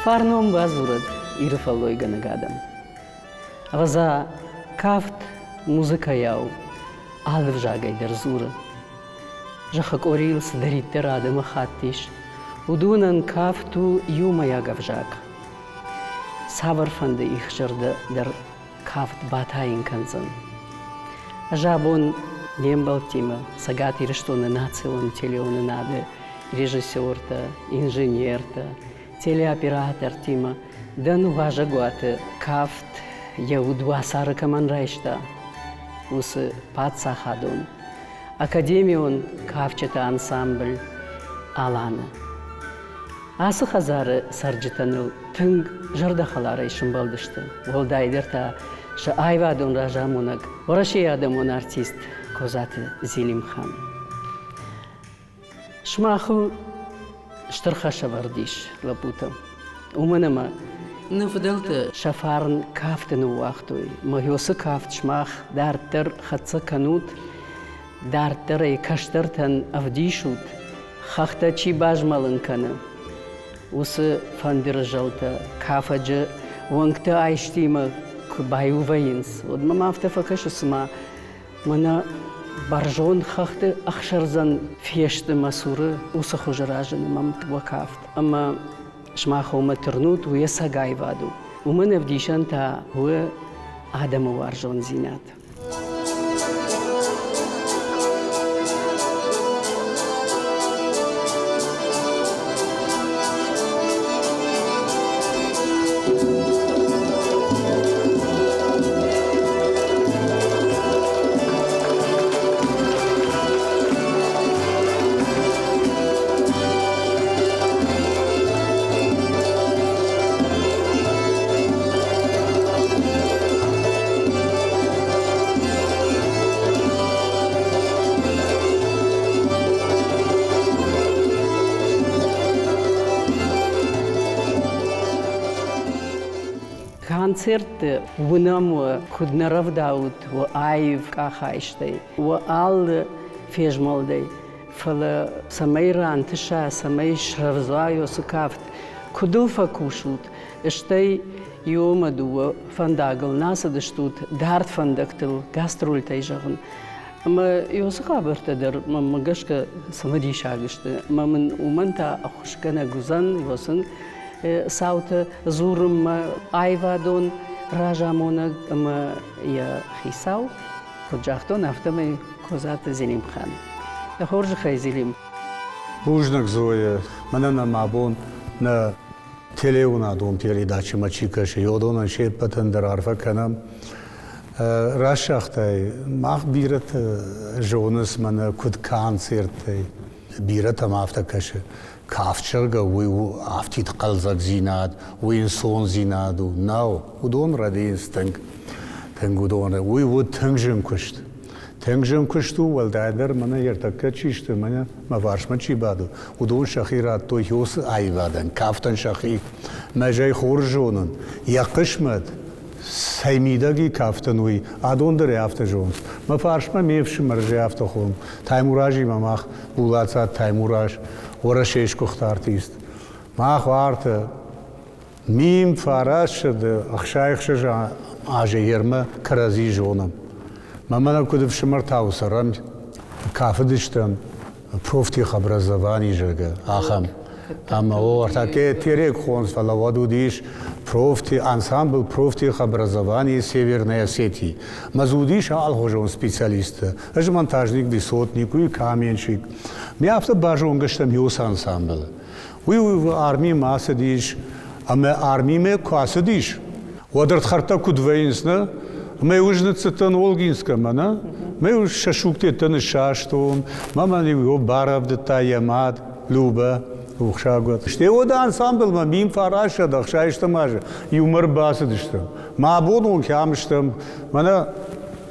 Фарнон бадзурӕд Иры фӕллойгӕнӕг адӕм. Ӕвӕдза, кафт музыкӕйау алы взагӕй дӕр дзуры. Зӕххы къорийыл цыдӕриддӕр адӕмы хатт ис, уыдонӕн кафт у иумӕйаг ӕвзаг. Цавӕрфӕнды ихзӕрдӕ дӕр кафт батайын кӕндзӕн. Ӕз абон не мбӕлттимӕ Цӕгат Ирыстоны национ телеуынынады режиссертӕ, инженертӕ, телеоператортимӕ дӕн уазӕгуаты кафт йӕ уд уацары кӕмӕн райста, уыцы паддзахадон академион кафджыты ансамбль Аланы. Ацы хӕдзары цӕрджытӕ ныл тынг зӕрдӕхӕларӕй сымбӕлдысты, уӕлдайдӕр та сӕ аивадон разамонӕг, Уӕрӕсейы адӕмон артист Козаты Зелимхан. Сымахыл стыр хӕс ӕвӕрд ис, лӕппутӕ. Уымӕн ӕмӕ нӕ фыдӕлтӕ сӕ фарн кафты ныууагътой. Мӕ уыцы кафт сымах дарддӕр хӕццӕ кӕнут, дарддӕр ӕй кӕстӕртӕн ӕвдисут, хӕхтӕ чи базмӕлын кӕны, уыцы фӕндыры зӕлтӕ кафӕджы уӕнгты айстимӕ куы баиу вӕййынц, уӕд мӕм афтӕ фӕкӕсы, цыма мӕнӕ бӕрзонд хӕхты ӕхсӕрдзӕн фесты мӕ цуры, уыцы хуызы разыны мӕм уӕ кафт. Ӕмӕ сымах уымӕ тырнут, уый ӕцӕг аивад у. Уымӕн ӕвдисӕн та у адӕмы уарзондзинад. Концертты уынӕм уӕ, куыд нӕ рӕвдаут уӕ аив къахайстӕй, уӕ алы фезмӕлдӕй. Фӕлӕ цӕмӕй рантыса, цӕмӕй срӕвдз уа уыцы кафт, куыд ыл фӕкусут, стӕй иумӕ дыууӕ фӕндагыл нӕ ацыдыстут, дард фӕндӕгтыл, гастрольтӕй зӕгъын. Ӕмӕ уыцы хабӕрттӕ дӕр мӕнмӕ гӕсгӕ цымыдисаг сты. Ӕмӕ мын уымӕн та ӕххуысгӕнӕг уыдзӕн, уыцы цаутӕ дзурынмӕ аивадон разамонӕг ӕмӕ йӕ хицау, куыд загътон, афтӕмӕй Козаты Зелимхан. Дӕ хорзӕхӕй, Зелим. Бузныг, Зоя. Мӕнӕн ӕм абон нӕ телеуынадон передачӕмӕ чи кӕсы, уыдонӕн се ппӕтӕн дӕр арфӕ кӕнӕм. Раст загътай, мах бирӕтӕ зонынц мӕнӕ куыд концерттӕй. Бирӕтӕм афтӕ кӕсы, кафт, зӕгъгӕ, уый у афтид хъӕлдзӕгдзинад, уый ӕнцондзинад у. Нӕу, уыдон рӕдийынц тынг. Тынг уыдон. Уый у тынг зын куыст. Тынг зын куыст у, уӕлдайдӕр мӕнӕ ӕртӕккӕ чи сты, мӕнӕ мӕ фарсмӕ чи бады, уыдон сӕхи радтой уыцы аивадӕн, кафтӕн сӕхи. Мӕ зӕй хорз зонын, йӕ хъысмӕт цӕй мидӕг и кафтӕн, уый. Адон дӕр ӕй афтӕ зонынц. Мӕ фарсмӕ ме фсымӕр зӕй афтӕ хонын. Таймуразимӕ мах Булацат Таймураз, Уӕрӕсейы сгуыхт артист. Мах уарты мин фарассӕды 66 азы ермӕ кӕрӕдзи зонӕм. Мӕ мӕнӕ куыд ӕфсымӕртау цӕрӕм, кафыдыстӕм профтехобразовани, зӕгъгӕ, ахӕм. Ӕмӕ о, ӕртӕккӕ Терек хонц, фӕлӕ уӕд уыдис профте, ансамбль профтехобразования Северной Осетии. Мӕ дзы уыдис алыхуызон специалисттӕ. Ӕз монтажник, десятник, уый каменщик. Ме афтӕ базонгӕ стӕм уыцы ансамблы. Уый армимӕ ацыдис, ӕмӕ армимӕ куы ацыдис, уӕд ӕрдхӕрдтӕ куыд вӕййынц, нӕ? Мӕ уыз ныццыдтӕн Олгинскӕмӕ, нӕ? Мӕ уыз сӕ сугтеттӕ ныссастон, мӕ мӕн-иу барӕвдыдта йӕ мад Любӕ, рухсаг уӕд. Стӕй уӕд ансамблмӕ 1960 азы иумӕ ӕрбацыдыстӕм. Мӕ абон онг кӕм стӕм, мӕнӕ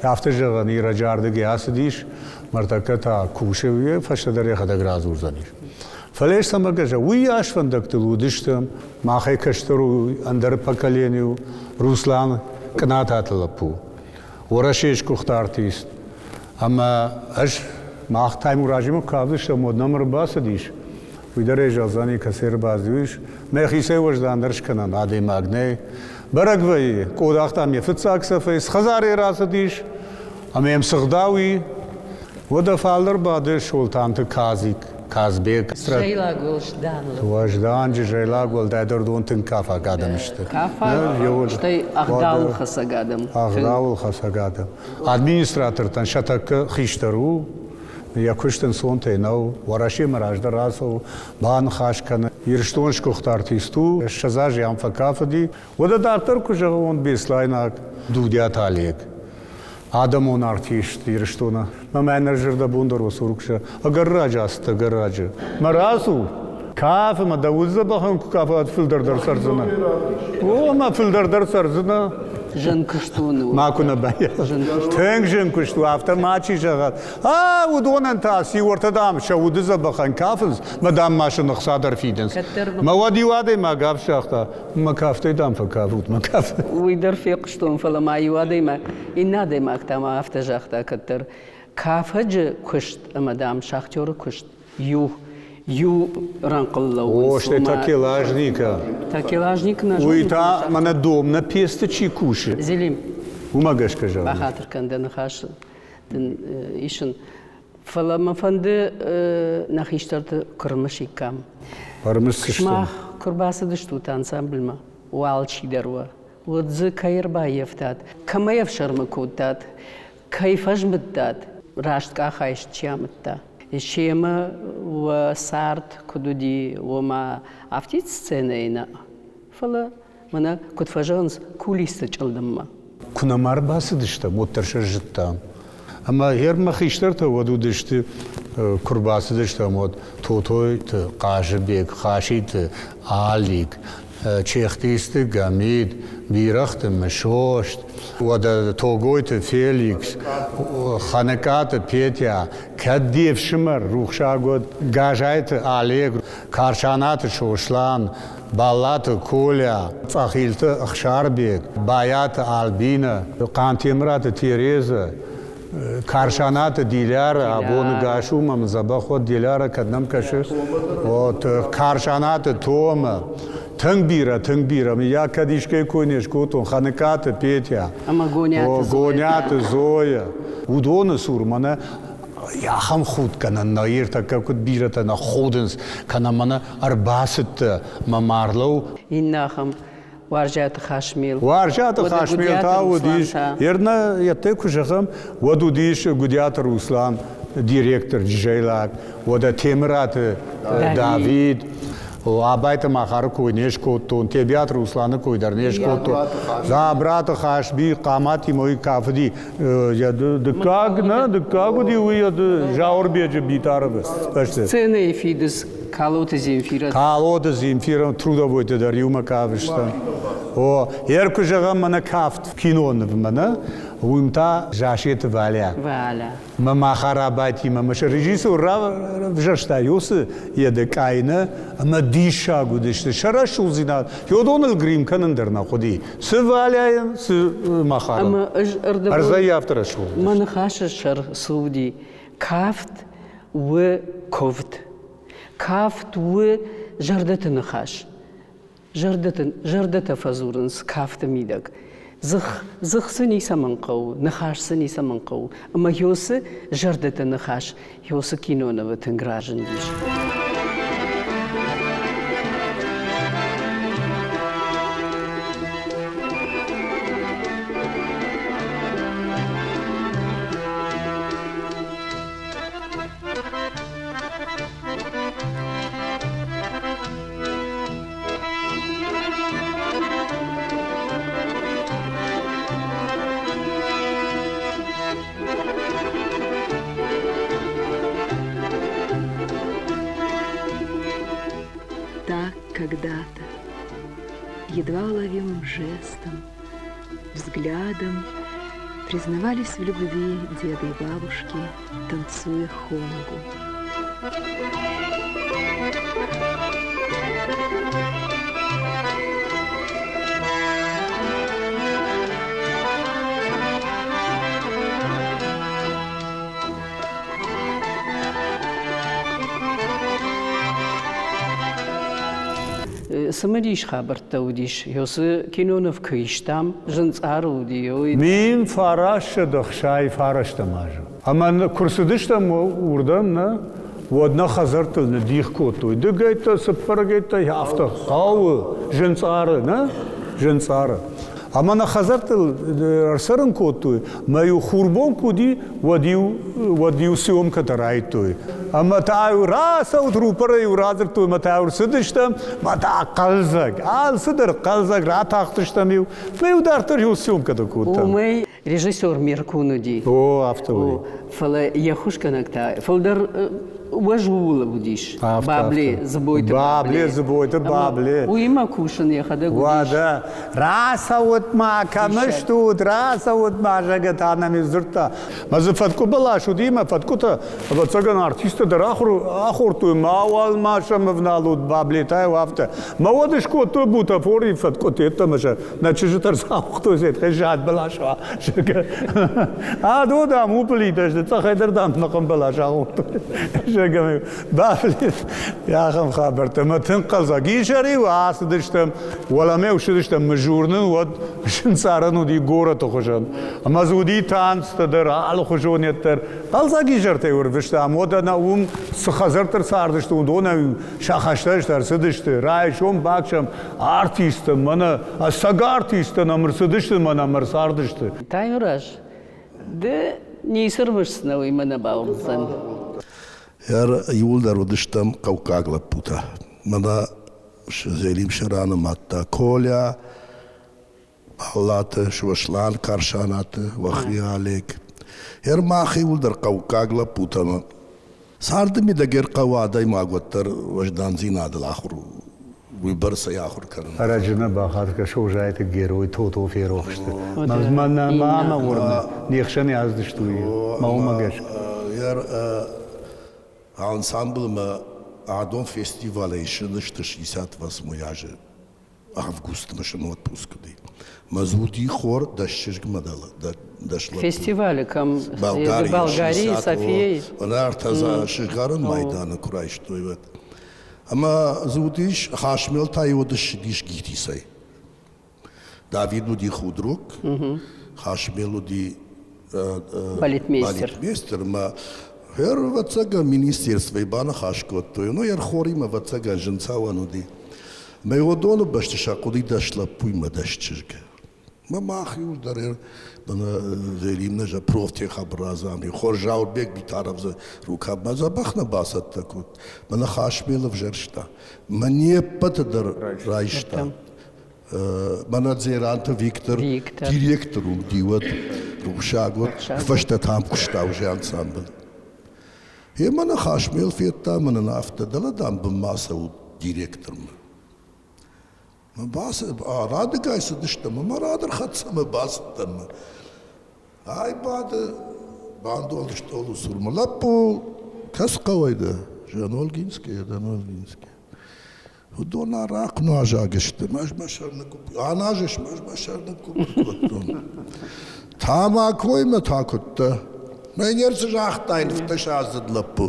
афтӕ зӕгъӕн, ирӕджы ардыгӕй ацыдис, ныртӕккӕ та кусы, фӕстӕдӕр йӕхӕдӕг радзурдзӕнис. Фӕлӕ цӕмӕ гӕсгӕ уыйас фӕндӕгтыл уыдыстӕм, махӕй кӕстӕр у ӕндӕр поколени у, Руслан Кънататы лӕппу, Уӕрӕсейы сгуыхт артист. Ӕмӕ ӕз мах Таймуразимӕ куы равдыстам, уӕд нӕм ӕрбацыдис. Уый дӕр ӕй зӕгъдзӕни, кӕцы ӕрбадзуис. Мӕхицӕй уӕздандӕр скӕнӕн адӕймаг нӕй. Бӕрӕг вӕййы, къодах дам йӕ фыццаг цӕфӕй цы хӕдзарӕй рацыдис, ӕмӕ йӕм цы гъдау и. Уӕдӕ фалдӕр бады Солтанты Казик, Казбек. Зӕйлаг уӕздан. Уӕздан, зӕйлаг уӕлдайдӕр дон тынг кафаг адӕм сты. Кафаг, стӕй ӕгъдауыл хӕцӕг адӕм. Ӕгъдауыл хӕцӕг адӕм. Администратортӕн сӕ тӕккӕ хистӕр у, йӕ куыст ӕнцонтӕй нӕу. Уӕрӕсемӕ раздӕр рацӕуы, баныхас кӕны. Ирыстон сгуыхт артист у, 20 азы йӕм фӕкафыди. Уӕдӕ дарддӕр куы зӕгъон, беслӕйнаг Дудиаты Олег, адӕмон артист Ирыстоны. Мӕ мӕнӕ зӕрдӕбондӕр у Сурксы. Ӕгӕр раджы ацыд, ӕгӕр раджы. Мӕ рацу, каф ӕмӕ дӕ уд дзӕбӕхӕн куы кафа, фылдӕр дӕр цӕрдзынӕ. О, мӕ фылдӕр дӕр цӕрдзынӕ. Зын куыст у. Ма куы нӕ баййаф. Тынг зын куыст у, афтӕ мачи зӕгъӕд. А, уыдонӕн та сиуӕртӕ, дам, сӕ уды дзӕбӕхӕн кафынц, мӕ, дам, ма сын ӕхца дӕр фидынц. Мӕ уӕд иу адӕймаг афсагъта, мӕ кафтӕй, дам, фӕкафут, мӕ кафт. Уый дӕр фехъуыстон, фӕлӕ ма иу адӕймаг, иннӕ адӕймаг та ма афтӕ загъта кӕддӕр, кафӕджы куыст ӕмӕ, дам, шахтеры куыст иу иу рӕнхъыл лӕууынц. О, стӕй такелажника. Такелажник нӕ Уый та мӕнӕ дом нӕ песты чи кусы. Зелим. Уымӕ гӕсгӕ зӕгъын. Бахатыр кӕн дӕ ныхас дын исын. Фӕлӕ мӕ фӕнды нӕ хистӕрты куы рымысиккам. Ӕрымысдзыстӕм. Сымах куы рбацыдыстут ансамбльмӕ, уӕ алчидӕр уӕ, уӕд дзы кӕй ӕрбаййӕфтат, кӕмӕй ӕфсӕрмы кодтат, кӕй фӕзмыдтат, раст къахайст чи амыдта. Семӕ уӕ цард куыд уыди, уымӕ афтид сценӕйы нӕ, фӕлӕ мӕнӕ куыд фӕзӕгъынц, кулисты чъылдыммӕ. Куы нӕм ӕрбацыдыстӕм, уӕддӕр сӕ зыдтам. Ӕмӕ гъер мӕ хистӕртӕ уӕд уыдысты, куы рбацыдыстӕм, уӕд Тотойты Хъазыбег, Хаситы Алик, Чехтисты Гамид, Бирӕгъты Мысост, уӕдӕ Тогойты Феликс, Ханыкъаты Петя, кӕд де фсымӕр рухсаг уӕд Газайты Олег, Карсанаты Сослан, Баллаты Коля, Цъӕхилты Ӕхсарбег, Байаты Альбинӕ, Хъантемыраты Терезӕ, Карсанаты Диляра, абоны гас у мӕм дзӕбӕх уӕд Диляра, кӕд нӕм кӕсы. Вот, Карсанаты Тома, тынг бирӕ, тынг бирӕ. Мыййаг кӕд искӕй кой не скодтон, Ханыкаты Петя, ӕмӕ Гониаты Гониаты Зоя. Уыдоны цур мӕнӕ ахӕм худт кӕнӕн нӕ ӕртӕккӕ куыд бирӕтӕ нӕ худынц, кӕнӕ мӕнӕ ӕрбацыдтӕ мӕ марлау. Иннӕ ахӕм Уарзиаты Хасмел. Уарзиаты Хасмел та уыдис, ернӕ йедтӕй куы зӕгъӕм, уӕд уыдис Гуыдиаты Руслан, директор Джызӕйлаг, уӕдӕ Темыраты Давид, Абайты Махары кой не скодтон, Тебиаты Русланы кой дӕр не скодтон. Забраты Хасби Хъаматимӕ уый кафыди дыккаг, нӕ, дыккаг уыди уый Зауырбеджы Битаровы бӕсты. Сценӕйы фидыц Калоты Земфирӕ. Калоты Земфирӕ трудовойты дӕр иумӕ кафыстӕм. О, ер куы зӕгъӕм, мӕнӕ кафт кинонывмӕ, нӕ? Уым та Засеты Валя. Валя. Мӕ Махарабатимӕ мӕ режиссер равзӕрста уыцы еды къайны ӕмӕ диссаг уыдысты. Сӕ рӕсугъддзинад, уыдоныл грим кӕнын дӕр нӕ хъуыди. Цы Валяйӕн, цы Махарӕн. Ӕмӕ ӕз ӕрдӕбон... Ӕрдзӕй афтӕ рӕсугъд. Мӕ ныхасы сӕр цы уыди? Кафт у куывд. Кафт у зӕрдӕты ныхас. Зӕрдӕты, зӕрдӕтӕ фӕдзурынц кафты мидӕг. Дзых, дзых дзы ницӕмӕн хъӕуы, ныхас дзы ницӕмӕн хъӕуы. Ӕмӕ Йосы зӕрдӕты ныхас Йосы кинонывы тынг разындис. Так когда-то, едва уловимым жестом, взглядом признавались в любви деды и бабушки, танцуя хонгу. Цымыдис хабӕрттӕ уыдис. Ёсы киноныв куы истам, зынцъар уыди. 1969 азы. Ӕмӕ куы рцыдыстӕм уырдӕм, нӕ, уӕд нӕ хӕдзӕрттыл ныддих кодтой. Дыгӕйттӕ, цыппӕргӕйттӕ, афтӕ хъӕуы зынцъары, нӕ? Зынцъары. Ӕмӕ нӕ хӕдзӕрттыл ӕрцӕрын кодтой, мӕ-иу хурбон куы уыди, уӕд-иу уӕд-иу съемкӕтӕ райдтой. Ӕмӕ та-иу рацӕут рупорӕй-иу радзырдтой, мӕ та-иу рцыдыстӕм, мӕ та хъӕлдзӕг, алцыдӕр хъӕлдзӕг ратахтыстӕм-иу, мӕ-иу дарддӕр-иу съемкӕтӕ кодтам. Уымӕй режиссер Меркун уыди. О, афтӕ уыди. Фӕлӕ йе ххуысгӕнӕг та фылдӕр уӕз ууыл уыдис. Бабле, Дзыбойты Бабле. Дзыбойты Бабле. Уыимӕ кусын йӕхӕдӕг уыдис. Уӕдӕ, рацӕут-ма, кӕм стут, рацӕут-ма, зӕгъгӕ та нӕм дзырдта. Мӕ дзы фӕткъуы бӕлас уыди, мӕ фӕткъуытӕ, ӕвӕццӕгӕн, артисттӕ дӕр ахордтой, мауал ма сӕм ӕвналут, Баблетӕй афтӕ. Мӕ уӕд скодтой бутафори фӕткъуытӕ ӕддӕмӕ сӕ нӕ чызджытӕ ӕрцауыгътой сӕ зад бӕлас уа, зӕгъгӕ. Адо, дам, уплитӕ сты, цъӕхӕй дӕр, дам, ныхъын бӕлас агъуыдтой, зӕгъгӕ. Баблет, ахӕм хабӕрттӕ мӕ тынг хъӕлдзӕг. Изӕр-иу ацыдыстӕм, уӕлӕмӕ ссыдыстӕм Мызурныл, уӕд зынцӕрӕн уыди горӕты хуызӕн. Ӕмӕ дзы уыди танцтӕ дӕр, алыхуызон дӕр. Хъӕлдзӕг изӕртӕй ӕрвыстам, уӕдӕ нӕ уым цы хӕдзӕртты цардысты, уыдонӕй сӕ хӕстӕджытӕ ӕрцыдысты. Райсом баксӕм артисттӕ, мӕнӕ ӕцӕг артисттӕ нӕм ӕрцыдысты, мӕнӕ ӕм ӕрцардысты. Таймураз, ды ницы рмысдзынӕ, уый мӕ нӕ бауырндзӕн. Иууылдӕр уыдыстӕм хъӕуккаг лӕппутӕ. Мӕнӕ Зелим сӕ ранымадта Коля, Аллаты, Сослан, Карсанаты, Вахри Олег. Ӕрмах иууылдӕр хъӕуккаг лӕппутӕ ӕмӕ царды мидӕг ӕрхъӕуы адӕймаг уӕддӕр уӕздандзинадыл ахуыр уыйбӕрцӕй ахуыр кӕнын. Ӕрӕджы нӕ бахатгӕ Созайты герой Тото ферох сты. Мӕ мӕ уырны, не хсӕн аздысты уый, мӕ уымӕ гӕсгӕ. Ансамблмӕ адон фестивалӕй ссыдысты 68 азы августы мысын отпуск уыди. Мӕ хор дӕс чызгмӕ дӕс лӕппу. Фестивалы кӕм Болгарийы, Софияйы. Ӕртӕ сызгъӕрин майданы куы райстой, уӕд. Ӕмӕ дзы уыдис, Хасмел та уыд ссыдис ГИТИСӕй. Давид уыди худрук, Хасмел уыди балетмейстер. Балетмейстер ӕмӕ ӕвӕццӕгӕн министерствойы баныхас кодтой. Ну, ӕрхоримӕ ӕвӕццӕгӕн зын цӕуӕн уыди. Мӕ уыдоны бӕсты сӕ хъуыди дӕс лӕппуимӕ дӕс чызгы. Мӕ мах иуылдӕр Зелимнӕ же профтехобразование, хорз Заурбег Битаров дзы рукавмӕ дзӕбӕх нӕ бацӕттӕ кодта. Мӕ ныхасмӕ ӕвзӕрста. Мӕ не ппӕты дӕр райста. Мӕнӕ Дзеранты Виктор, директор уыди уӕд, рухсаг уӕд, фӕстӕ там куыста уже ансамбль. Емӕ ныхасмел федта мӕ нын афтӕ, дӕлӕ дам бынмӕ цӕут директормӕ. Радыгай цыдыстӕм ӕмӕ рад ӕрхӕццӕ мӕ бацыдтӕн. Ай бады бандон стъолы цурмӕ. Лӕппу, кӕцы хъӕуӕй дӕ? Зӕгъын, Олгинскийӕ дӕн, Олгинскийӕ. Уыдон арахъ нуазаг сты, ӕз мӕ сӕр ныггуыпп, аназыс, ӕз мӕ сӕр ныггуыпп кодтон. Тамакоимӕ та куыдтӕ? Мӕ не рцы загътай, нывтӕсаздзыд лӕппу.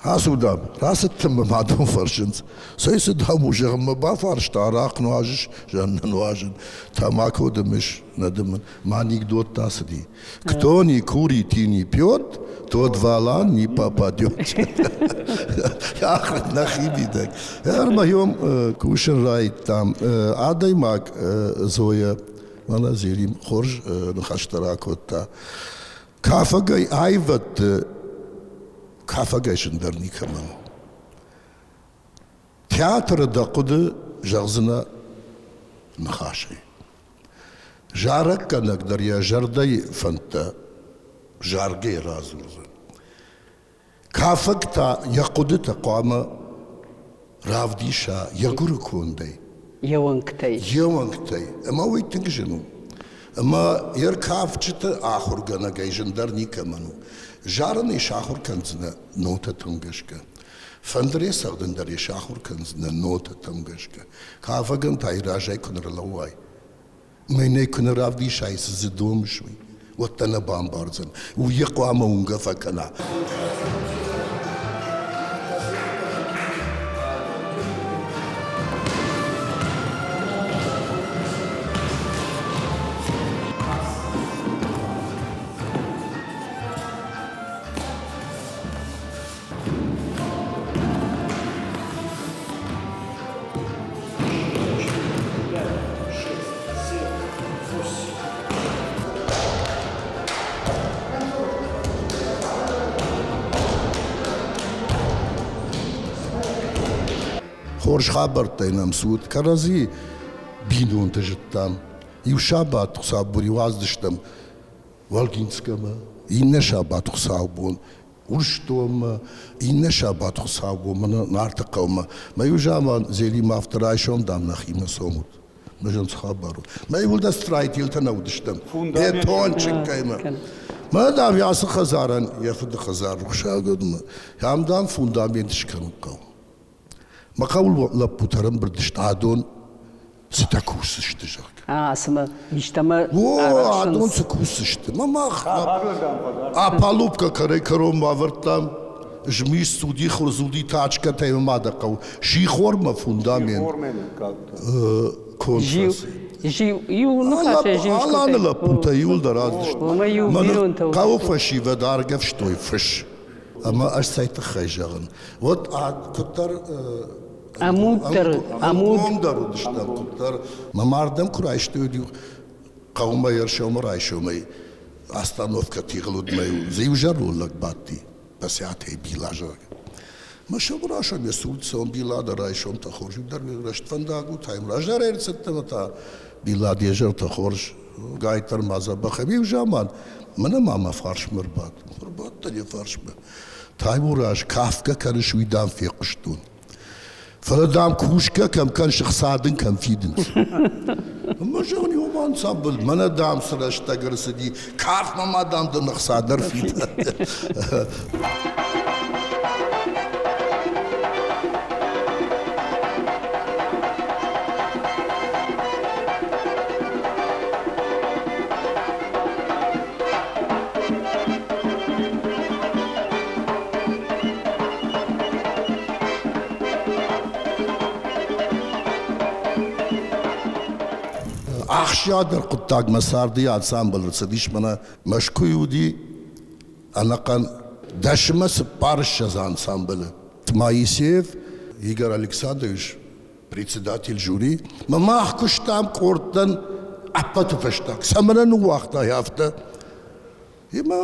Ацу, дам, рацыдтӕн мӕ мадон фӕрсынц. Цӕй цы дам у, зӕгъын мӕ бафарста, арахъ нуазыс, зӕгъын, нӕ нуазын, тамако дымыс, нӕ дымын. Мӕ анекдот ацыди. Кто не курит и не пьет, тот валан не попадет. Нӕхи мидӕг. Ӕрмӕйом кусын райдтам. Адӕймаг Зоя мӕнӕ Зелим хорз ныхӕстӕ ракодта. Кафӕгӕй аивӕдты кафӕгӕй зындӕр никӕмӕн у. Театры дӕ хъуыды зӕгъдзынӕ ныхасӕй. Зарӕггӕнӕг дӕр йӕ зӕрдӕйы фӕндтӕ заргӕ радзурдзӕн. Кафӕг та йӕ хъуыдытӕ хъуамӕ равдиса йӕ гуырыкондӕй. Йе уӕнгтӕй. Йе уӕнгтӕй. Ӕмӕ уый тынг зын у. Ӕмӕ йе ркафджыты ахуыргӕнӕгӕй зындӕр никӕмӕн у. Зарын ӕй сахуыр кӕндзынӕ нотӕтӕм гӕсгӕ. Фӕндырӕй цӕгъдын дӕр ӕй сахуыр кӕндзынӕ нотӕтӕм гӕсгӕ. Кафӕгӕн та йӕ разӕй куы нӕрлӕууай, мӕнӕй куы нӕ равдисай, цы дзы домыс, уый, уӕд дӕ нӕ бамбардзӕн. Уый йӕ хъуамӕ уынгӕ фӕкӕна. Хорз хабӕрттӕй нӕм цы уыд, кӕрӕдзи бинонты зыдтам. Иу сабат хуыцаубон-иу ацыдыстӕм Волгинскӕмӕ, иннӕ сабат хуыцаубон Урсдонмӕ, иннӕ сабат хуыцаубон Нарты хъӕумӕ. Мӕ иу заман Зелим афтӕ райсом, дам, нӕхимӕ цомут. Мӕ зын цы хабар у. Мӕ иуылдӕр строителтӕ нӕ уыдыстӕм. Бетончиккӕймӕ. Мӕ, дам, ацы хӕдзарӕн йӕ фыды хӕдзар рухсагодмӕ. Ам, дам, фундамент скӕнын хъӕуы. Мӕ хъӕуыл лӕппутӕ ӕрӕмбырд сты, адон цытӕ кусдзысты, зӕгъгӕ. А, цымӕ истӕмӕ О, адон цы кусдзысты? Мӕ мах а палубкӕ кӕрӕй-кӕронмӕ ӕвӕрдтам, змис цуди, хуырдзуди тачкӕтӕй ма дӕ хъӕуы. Сихормӕ фундамент конд фӕци. Иу ныхасӕй Аланы лӕппутӕ иуылдӕр ацыдысты. Хъӕуы фӕсивӕд аргӕвстой фыс. Ӕмӕ ӕз цӕй тыххӕй зӕгъын? Уӕд куыддӕр ӕмуддӕр ӕмуддӕр уыдыстӕм куыддӕр. Мӕ мардӕм куы райстой, уӕд-иу хъӕумӕ ӕрсӕумӕ райсомӕй остановкӕ тигъыл уыд мӕ дзы иу зӕронд лӕг бадти, Басиатӕй Била, зӕгъгӕ. Мӕ сӕумӕрайсом йӕ цурд цӕуын Била дӕр райсомтӕ хорз, уый дӕр рӕствӕндаг у, та йӕм раздӕр ӕрцыдтӕн та Била де зӕртӕ хорз, гайддӕр ма дзӕбӕх. Иу заман мӕнӕ ма мӕ фарсмӕ ӕрбадт. Ӕрбадтӕн йӕ фарсмӕ. Таймураз, кафгӕ кӕныс, уый дӕм фехъуыстон. Фӕлӕ, дам, кусгӕ кӕм кӕныс, ӕхца дын кӕм фидынц. Ӕмӕ зӕгъын, иу ансамбль, мӕнӕ, дам, цы рӕстӕг ӕрцыди, кафмӕ ма, дам, дын ӕхца дӕр фидӕ. Ахсджиагдӕр хъуыддаг мӕ царды ансамбль ӕрцыдис мӕнӕ Мӕскуыйы уыди ӕнӕхъӕн дӕсмӕ цыппарыссӕдз ансамблы. Моисеев Игорь Александрович, председатель жюри, мӕ мах куыстам къордтӕн ӕппӕты фӕстаг. Цӕмӕн ныууагътай афтӕ? Ӕмӕ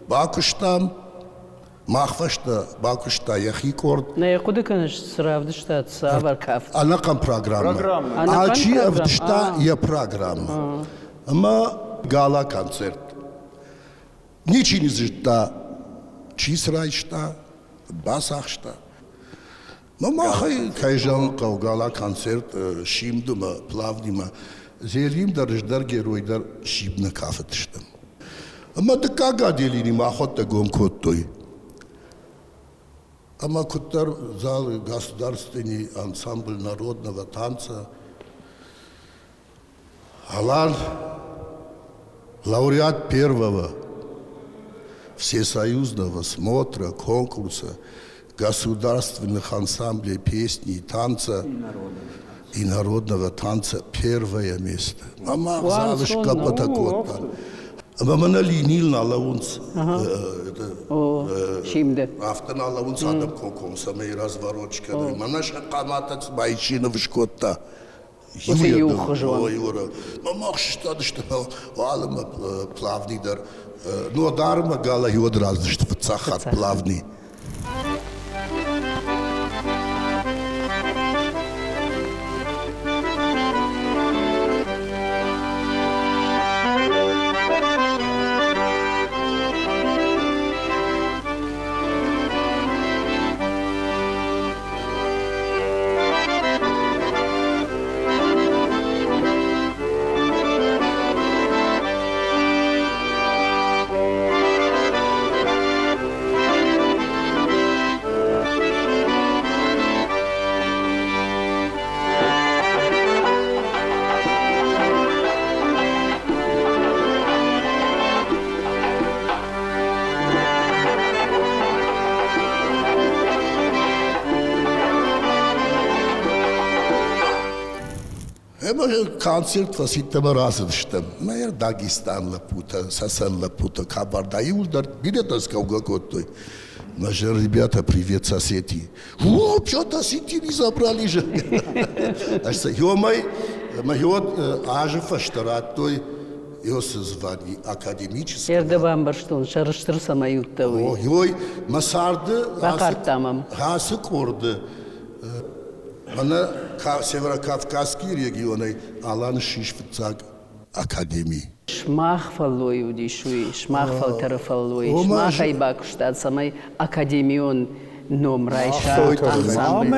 бакуыстам, мах фӕстӕ бакуыста йӕхи къорд. Нӕ хъуыды кӕныс, цы равдыстат, цавӕр кафт? Ӕнӕхъӕн программӕ. Алчи ӕвдыста йӕ программӕ. Ӕмӕ гала-концерт. Ничи не зыдта, чи цы райста, бацахста. Но махӕй, кӕй зӕгъын хъӕуы, гала-концерт Симдымӕ, Плавнимӕ, Зелим дӕр, ӕз дӕр, герой дӕр Симд нӕ кафыдыстӕм. Ӕмӕ дыккаг отделени махуӕттӕ гом кодтой. Ӕмӕ куыддӕр залы государственный ансамбль народного танца Алан лауреат первого всесоюзного смотра, конкурса государственных ансамблей песни и танца и народного танца первое место. Ӕмӕ залы скъӕппытӕ кодта. Ӕмӕ мӕнӕ линийыл нал лӕууынц. Симды. Афтӕ нал лӕууынц адӕм коком, цӕмӕй разворот скӕной. Мӕнӕ сӕ хъаматӕ цыма исчи ныв скодта. Уыцы иухуызон. Мӕ ӕхсыстадысты уалынмӕ плавни дӕр. Нодармӕ галӕй уӕд раздысты фыццаг хатт плавни. Ӕмӕ концерт фӕсидт ӕмӕ рацыдыстӕм. Мӕ Дагестан лӕппутӕ, Цӕцӕн лӕппутӕ, Кабарда иуылдӕр бирӕтӕ скӕугӕ кодтой. Наши ребята, привет с Осетии. О, что-то осетины забрали же. Ӕмӕ мӕ азы фӕстӕ радтой Иосы звание академическое. Зӕрдӕ бамбӕрстон, сӕрыстыр цӕмӕй уыдтӕ, уый. Ой, мӕ царды Бахъардта мӕм. Ацы къорды. Мӕнӕ Северокавказский регионӕй Алан ссис фыццаг академи. Сымах фӕллой уыдис уый, сымах фӕлтӕры фӕллой, сымахӕй бакуыстат, цӕмӕй академион ном райса ансамбль.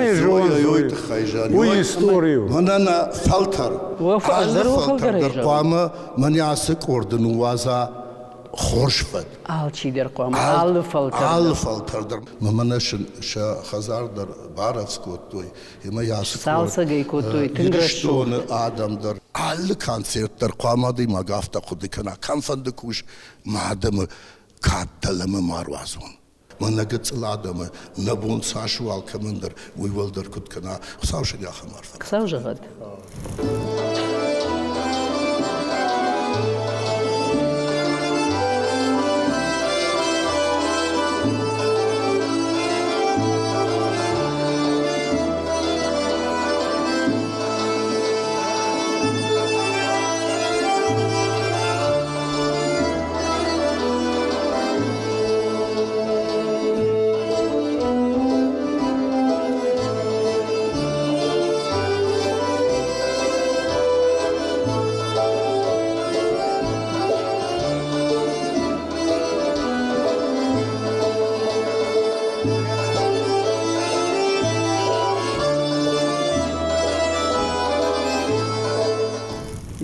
Уый истори у. Мӕнӕ нӕ фӕлтӕр, алы фӕлтӕр дӕр хъуамӕ мӕнӕ ацы къорды ныууадза хорз фӕд. Алчидӕр хъуамӕ, алы фӕлтӕр. Алы фӕлтӕр дӕр. Мӕнӕ сӕ хӕдзар дӕр барӕвдз кодтой. Ӕмӕ ацы Цалцӕгӕй кодтой тынг Ирыстоны адӕм дӕр алы концерт дӕр хъуамӕ адӕймаг афтӕ хъуыды кӕна, кӕмфӕнды кус, мӕ адӕмы кад дӕлӕмӕ ма руадзон. Мӕнӕ гыццыл адӕмы нӕ бон цас у алкӕмӕн дӕр, уый уӕлдӕр куыд кӕна, Хуыцау сын ахӕм арфӕ. Хуыцау зӕгъӕд.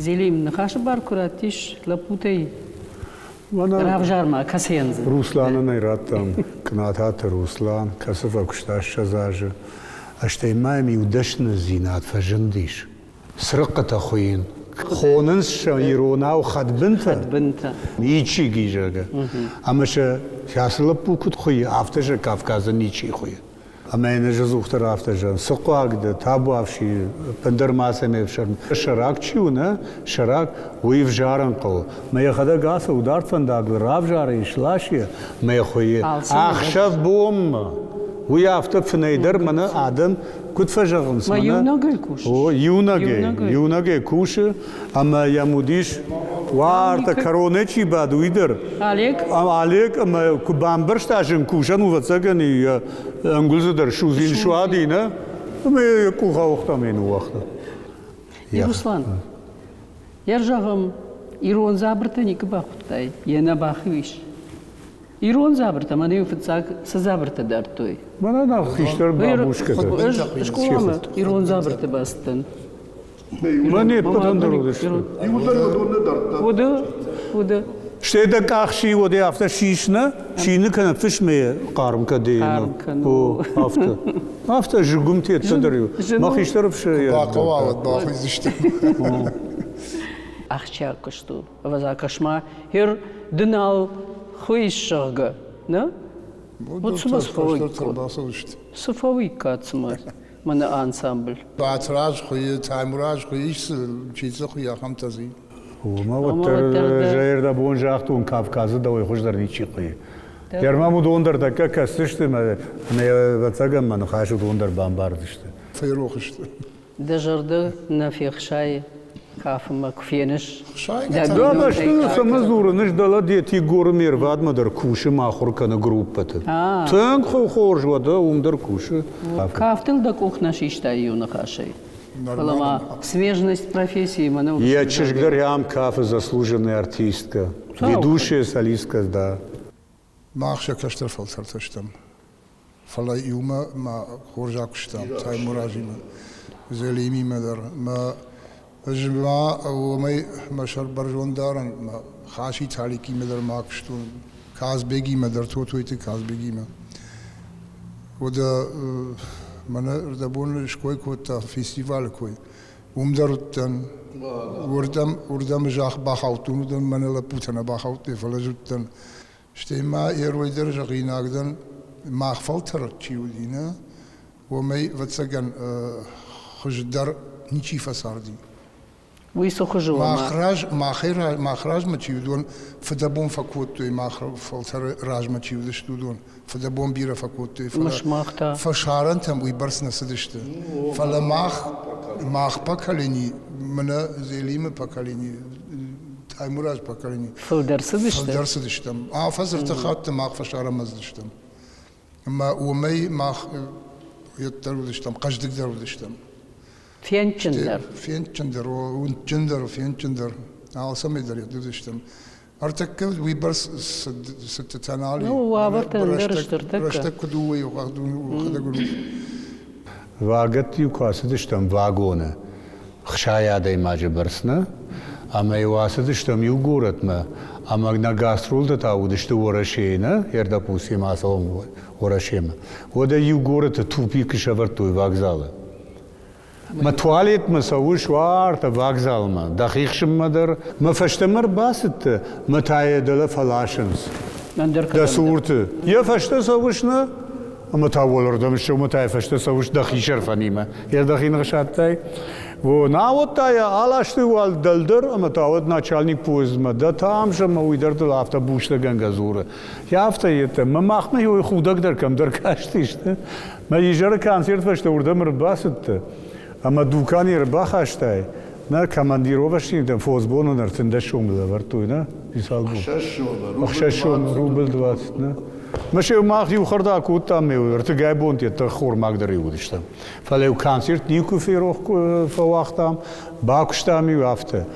Зелим, ныхасы бар куы раттис лӕппутӕй, равзар-ма, кӕцыйӕн дзы? Русланӕн ӕй радтам, Кънататы Руслан, кӕцы фӕкуыста 20 азы. Стӕй ма йӕм иу дӕсныдзинад фӕзындис. Цырыхъхъытӕ хуыйын. Хонынц сӕ иронау хӕдбынтӕ. Хӕдбынтӕ. Ничи зӕгъы. Ӕмӕ сӕ ацы лӕппу куыд хуыйы, афтӕ сӕ Кавказы ничи хуыйы. Ӕмӕ йын ӕз ӕдзухдӕр афтӕ зӕгъын, цы хъуаг дӕ, табуафси, ӕндӕр мацӕмӕ ӕфсӕрм. Сӕрак чи у, нӕ, сӕрак, уый ӕвзарын хъӕуы. Мӕ йӕхӕдӕг ацӕуы дард фӕндагыл, равзары, сласы мӕ хуыйы. Ӕхсӕв бонмӕ уый афтӕ фынӕй дӕр мӕнӕ адӕм куыд фӕзӕгъынц, мӕ иунӕгӕй кусыс? О, иунӕгӕй, иунӕгӕй кусы, ӕмӕ йӕм уыдис, уартӕ кӕронӕй чи бады, уый дӕр. Олег? Олег, ӕмӕ куы бамбӕрста зын кусӕн, ӕвӕццӕгӕн, йӕ ӕнгуылдзы дӕр судзин суади, нӕ? Ӕмӕ йӕ къух ауыгъта ӕмӕ йын ныууагъта. Руслан, йӕ зӕгъӕм, ирон дзабыртӕ никуы бахуыдтай, йе нӕ бахиуис. Ирон дзабыртӕ мӕнӕ-иу фыццаг цы дзабыртӕ дардтой? Мӕнӕ нӕ хистӕр бабушкӕтӕ. Ӕз скъоламӕ ирон дзабырты бацыдтӕн. Мӕн не ппӕтӕн дӕр уыдысты. Уыды, уыды. Стӕй дӕ къах си уӕдӕ афтӕ сис нӕ, чины кӕнӕ фысмӕ хъарм кӕдӕй. Хъарм кӕны. О, афтӕ. Афтӕ зыгуым теттӕ дӕр-иу. Мӕ хистӕр ӕфсӕйӕ. Бахъӕуа, уӕд бахуыйдзысты. Ахсджиаг куыст у. Ӕвӕдза, кӕс-ма, хер ды нал хуыйыс, зӕгъгӕ, нӕ? Вот цымӕ цы фӕуиккат? Цы фӕуиккат цымӕ мӕнӕ ансамбль? Батыраз хуыйы, Таймураз хуыйы, ис чи цы хуыйы, ахӕмтӕ дзы. Уымӕ уӕддӕр зӕрдӕбон загътон, Кавказы дӕуӕй хуыздӕр ничи хуыйы. Герман уыдон дӕр тӕккӕ кӕсдзысты ӕмӕ ӕвӕццӕгӕн мӕ ныхас уыдон дӕр бамбардзысты. Ферох сты. Дӕ зӕрдӕ нӕ фехсайы кафынмӕ куы феныс. Да, бӕсты цӕмӕ дзурын, ӕз дӕлӕ Дети горы ме рвадмӕ дӕр кусы мӕ ахуыр кӕны группӕты. Тынг хорз уӕдӕ уым дӕр кусы. Кафтыл дӕ къух нӕ систай иу ныхасӕй. Фӕлӕ ма смежность профессии мӕнӕ Йӕ чызг дӕр ам кафы заслуженная артистка, ведущая солистка, да. Мах сӕ кӕстӕр фӕлтӕртӕ стӕм. Фӕлӕ иумӕ ма хорз акуыстам Таймуразимӕ, Зелимимӕ дӕр. Мӕ ӕз ма уомӕй мӕ сӕр бӕрзонд дарӕн, мӕ Хаси Таликимӕ дӕр ма куыстон, Казбегимӕ дӕр, Тотойты Казбегимӕ. Уӕдӕ мӕнӕ рдӕбон ской кодта фестивалы кой. Уым дӕр уыдтӕн. Уырдӕм, уырдӕм зӕхх бахаудтон, уыдон мӕнӕ лӕппутӕ нӕ бахаудтой, фӕлӕ ӕз уыдтӕн. Стӕй ма ерой дӕр зӕгъинаг дӕн, мах фӕлтӕр чи уыди, нӕ, уымӕй, ӕвӕццӕгӕн, хуыздӕр ничи фӕцарди. Уый цы хуызы у? Мах раз, махӕй, мах размӕ чи уыдон фыдӕбон фӕкодтой, мах фӕлтӕры размӕ чи уыдысты, уыдон фыдӕбон бирӕ фӕкодтой, фӕлӕ фӕсарӕнтӕм уыйбӕрц нӕ цыдысты. Фӕлӕ мах, мах поколени, мӕнӕ Зелимы поколени, Таймураз поколени. Фылдӕр цыдысты? Фылдӕр цыдыстӕм. Афӕдз ӕртӕ хатты мах фӕсарӕнмӕ цыдыстӕм. Ӕмӕ уымӕй мах Йеддӕр уыдыстӕм, хъӕздыгдӕр уыдыстӕм. Фендджындӕр. Фендджындӕр, уындджындӕр, фендджындӕр. Алцӕмӕй дӕр йед уыдыстӕм. Ӕртӕккӕ уыйбӕрц цыдтытӕ нал и. Ну, уавӕртӕ ӕндӕр сты ӕртӕккӕ. Рӕстӕг куыд у, уый уӕхӕдӕг уынут. Вагӕтты-иу куы ацыдыстӕм вагоны, 60 адӕймаджы бӕрц нӕ, ӕмӕ-иу ацыдыстӕм иу горӕтмӕ, ӕмӕ нӕ гастролтӕ та уыдысты Уӕрӕсейы, нӕ, ӕрдӕпусимӕ ацӕуӕм Уӕрӕсемӕ. Уӕдӕ иу горӕты тупикы сӕвӕрдтой вокзалы. Мӕ туалетмӕ цӕуыс уартӕ вокзалмӕ, дӕхи хсынмӕ дӕр. Мӕ фӕстӕмӕ ӕрбацыдтӕ, мӕ та йӕ дӕлӕ фӕласынц. Дӕ цурты. Йӕ фӕстӕ цӕуыс нӕ? Ӕмӕ та уӕлӕрдӕм ссӕуы, мӕ та йӕ фӕстӕ цӕуыс дӕхи сӕрфӕнимӕ. Йӕ дӕхи ныхсадтай. Во, науӕд та йӕ аластой уал дӕлдӕр, ӕмӕ та уӕд начальник поездмӕ дӕ там ӕмӕ уый дӕр дыл афтӕ бустӕгӕнгӕ дзуры. Йӕ афтӕ йедтӕ. Мӕ махмӕ иу худӕг дӕр кӕмдӕр кастысты. Мӕ изӕры концерт фӕстӕ уырдӕм ӕрбацыдтӕ ӕмӕ дукани ӕрбахастай, нӕ командировочныйтӕм фондз боны 13 сомы лӕвӕрдтой, нӕ? Писалбон. Ӕхсӕз сомы, рубль 20, нӕ? Мӕ се мах иу хӕрд акодтам, ӕртыгай бонты йеддӕр хормаг дӕр уыдыстӕм. Фӕлӕ-иу концерт никуы ферох фӕуагътам, бакуыстам-иу афтӕ.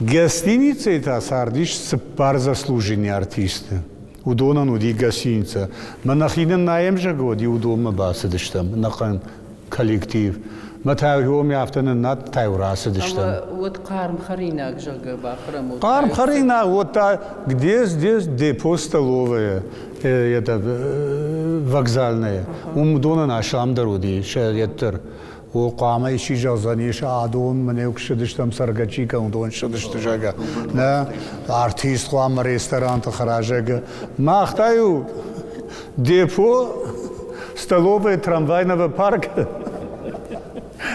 Гостиницӕйы та цардис цыппар заслуженный артисты. Уыдонӕн уыди гостиницӕ. Мӕ нӕхи нын наем зӕгъы, уӕд уыдонмӕ бацыдыстӕм, ӕнӕхъӕн коллектив. Мӕ та уоми афтӕ ныннадтайу рацыдыстӕм. Ӕмӕ уӕд хъарм хӕринаг, зӕгъгӕ, бахӕрӕм. Хъарм хӕринаг, вот та где здесь депо столовая, это вокзальная. Уым уыдонӕн асламдӕр уыди, сӕ йеддӕр. О, хъуамӕ исчи зӕгъдзӕнис, адон мӕнӕ куы ссыдыстӕм цӕргӕ чи кӕм, уыдон ссыдысты, зӕгъгӕ. Нӕ, артист хъуамӕ ресторанты хӕра, зӕгъгӕ. Мах та-иу депо столовая трамвайного парка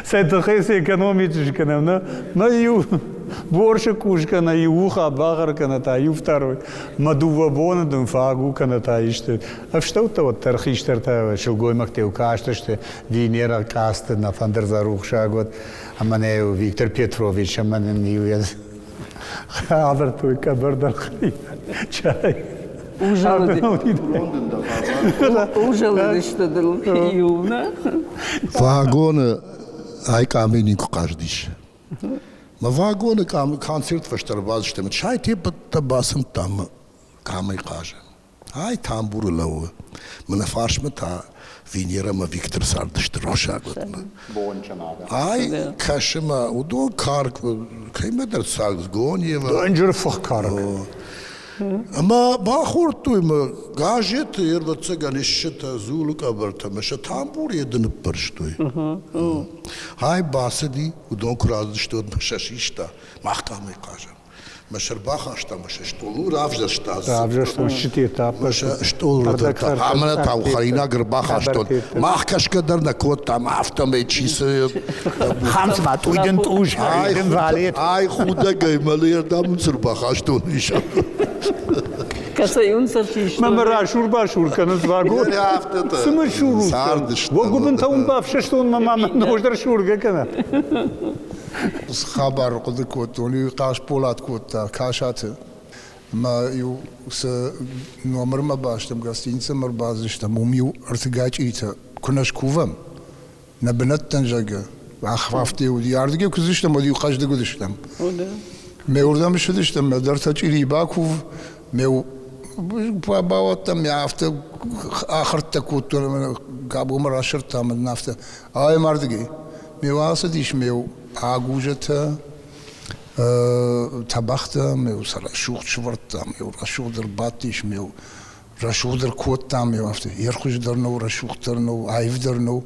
сӕ тыххӕй цы экономить скӕнӕм, нӕ, мӕ иу борщы къус кӕнӕ иу уха бахӕр кӕнӕ та иу второй. Мӕ дыууӕ боны дын фаг у кӕнӕ та исты. Ӕфстӕуттӕ уӕддӕр хистӕртӕ, сылгоймӕгтӕ-иу кастысты, Венера Къасты нӕ фӕндырдзӕ рухсаг уӕд, ӕмӕ нӕ Виктор Петрович ӕмӕ нын иу ӕвӕрдтой къӕбӕр дӕр чай. Узӕлыдысты дыл иу, нӕ? Вагоны ай къамӕй никуы хъазыдис. Мӕ вагоны концерт фӕстӕ ӕрбацыдыстӕм, чай-теппӕттӕ бацымдтам къамӕй хъазӕм. Ай тамбуры лӕууы. Мӕнӕ фарсмӕ та Венера ӕмӕ Виктор цардысты рухсагуатмӕ. Ай кӕсы мӕ, уыдон карк, кӕимӕдӕр Сагсгонева. Дынджыр фых карк. Ӕмӕ бахордтой мӕ газеты, ӕвӕццӕгӕн, ссытӕ, дзулы къӕбӕртӕ мӕ сӕ тамбур йеды ныппӕрстой. Ай бацыди, уыдон куы рацыдысты, уӕд мӕ сӕ систа, мах къамӕй хъазӕм. Мӕ сӕр бахаста, мӕ сӕ стъолыл равзӕрста. Равзӕрстон щитетӕ. Мӕ сӕ стъолыл ӕмӕ та хӕринаг ӕрбахастон. Мах кӕсгӕ дӕр нӕ кодтам, афтӕмӕй чи цы. Ханцма тъуйдын тъуз, ай валет. Ай худӕгӕй мӕлы ӕрдӕм цы рбахастон ис. Кӕцӕй уын сӕрчистон? Мӕ расур-басур кӕнынц вагон. Цы мын сурут? Уӕ гуыбынтӕ уын бафсӕстон, мӕ мамӕ нодждӕр сургӕ кӕна. Хабар хъуыды кодтон, иу Хъасболат кодта Касаты. Ӕмӕ-иу цы номырмӕ бастӕм, гостиницӕмӕ ӕрбацыдыстӕм, уым-иу ӕртыгай чъиритӕ куы нӕ скувӕм, нӕ бынӕттӕн, зӕгъгӕ, афтӕ уыди. Ардыгӕй куы цыдыстӕм, уӕд-иу хъӕздыг уыдыстӕм. Ме уырдӕм ссыдыстӕм, мӕ дӕр сӕ чъири бакув, ме бауадтӕн, ме афтӕ ахӕрдтӕ кодтон ӕмӕ Габомӕ расырдтам ӕмӕ афтӕ, ай мардыгӕй. Ме ацыдис ме агузӕтӕ, тӕбӕгътӕ, ме сӕ рӕсугъд сывӕрдта, ме рӕсугъд ӕрбадтис, ме рӕсугъд ӕркодта, ме афтӕ ӕрхуыздӕр нӕу, рӕсугъддӕр нӕу, аивдӕр нӕу.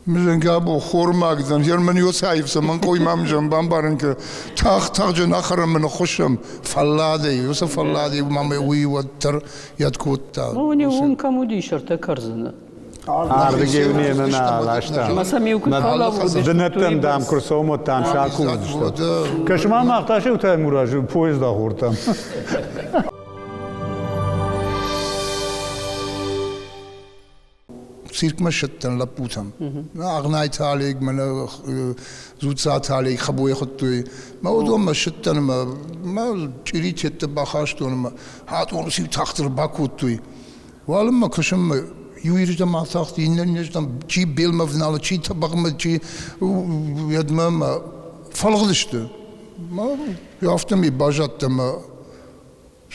Мзӕнгӕбо хормаг дӕн, мӕн ёцаив цӕмӕн къой ма мзӕн бамбарын кӕ, тагъд-тагъд ахӕрӕм ӕмӕ ныххуыссӕм фӕлладӕй, уыцы фӕлладӕй ма мӕ уый уӕддӕр йӕд кодта. Ну, уым кӕм уыдис ӕртӕ кӕрдзыны? Ардыгӕй немӕ нӕ аласта. Бынӕттӕм, дам, куы рцӕуӕм, уӕд, дам, сӕ акувдзыстӕм. Кӕс-ма, мах та сеу Таймуразы поезд ахордтам. Циркмӕ ссыдтӕн лӕппутӕм. Агънайты Олег, мӕнӕ Дзуццаты Олег хӕбойы хуыдтой. Мӕ уыдонмӕ ссыдтӕн ӕмӕ мӕ чъиритетты бахастон ӕмӕ хатон сиу тагъд ӕрбакодтой. Уалынмӕ куысынмӕ Иу ирдӕм атахти, иннӕ иннӕрдӕм, чи белмӕ вналы, чи тӕбӕгъмӕ, чи йедмӕ мӕ фӕлыгъдысты. Мӕ афтӕмӕй баззадтӕн мӕ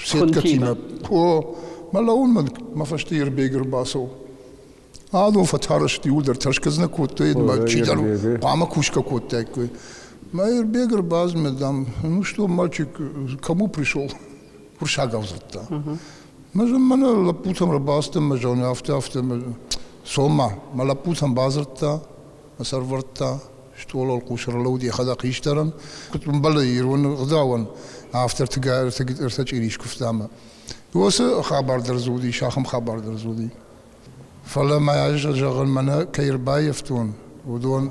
сеткӕтимӕ. О, мӕ лӕууын мӕ фӕстӕ Ирбег ӕрбацӕуы. Адон фӕтарӕзт иуылдӕр тӕрсгӕ дзы нӕ кодтой, ӕмӕ чидӕр хъуамӕ кусгӕ кодтаиккой. Мӕ Ирбег ӕрбазмӕ, дам, ну что, мальчик, кому пришел? Уырыссагау дзырдта. Мӕ мӕнӕ лӕппутӕм ӕрбацыдтӕн, мӕ зоны, афтӕ, афтӕ, цом-ма. Мӕ лӕппутӕм бадзырдта, мӕ сӕрвӕрдта, стъолы уӕлхъус ӕрлӕууыд йӕхӕдӕг хистӕрӕн. Куыд ӕмбӕлы ирон ӕгъдауӕн, афтӕ ӕртӕ чъири скуывта ӕмӕ уыцы хабар дӕр дзы уыдис, ахӕм хабар дӕр дзы уыди. Фӕлӕ ма ӕз зӕгъын, мӕнӕ кӕй ӕрбаййӕфтон, уыдон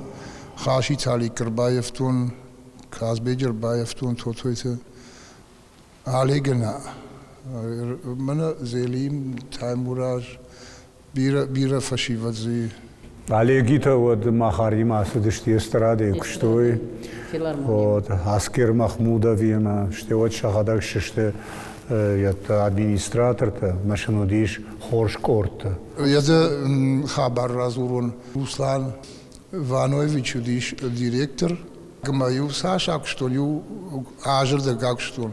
Хаситы Алик ӕрбаййӕфтон, Казбеджы ӕрбаййӕфтон, Тотойты Олегы нӕ. Мӕнӕ Зелим, Таймураз, бирӕ, бирӕ фӕсивӕд дзы. Олегитӕ уӕд Махаримӕ ацыдысты эстрадӕйы куыстой. Вот, Аскер Махмудовимӕ, стӕй уӕд сӕхӕдӕг сысты администратортӕ, мӕ сын уыдис хорз къордтӕ. Йӕ хабар радзурон. Руслан Иванович уыдис директор. Ӕмӕ-иу цас акуыстон, иу азырдӕг акуыстон.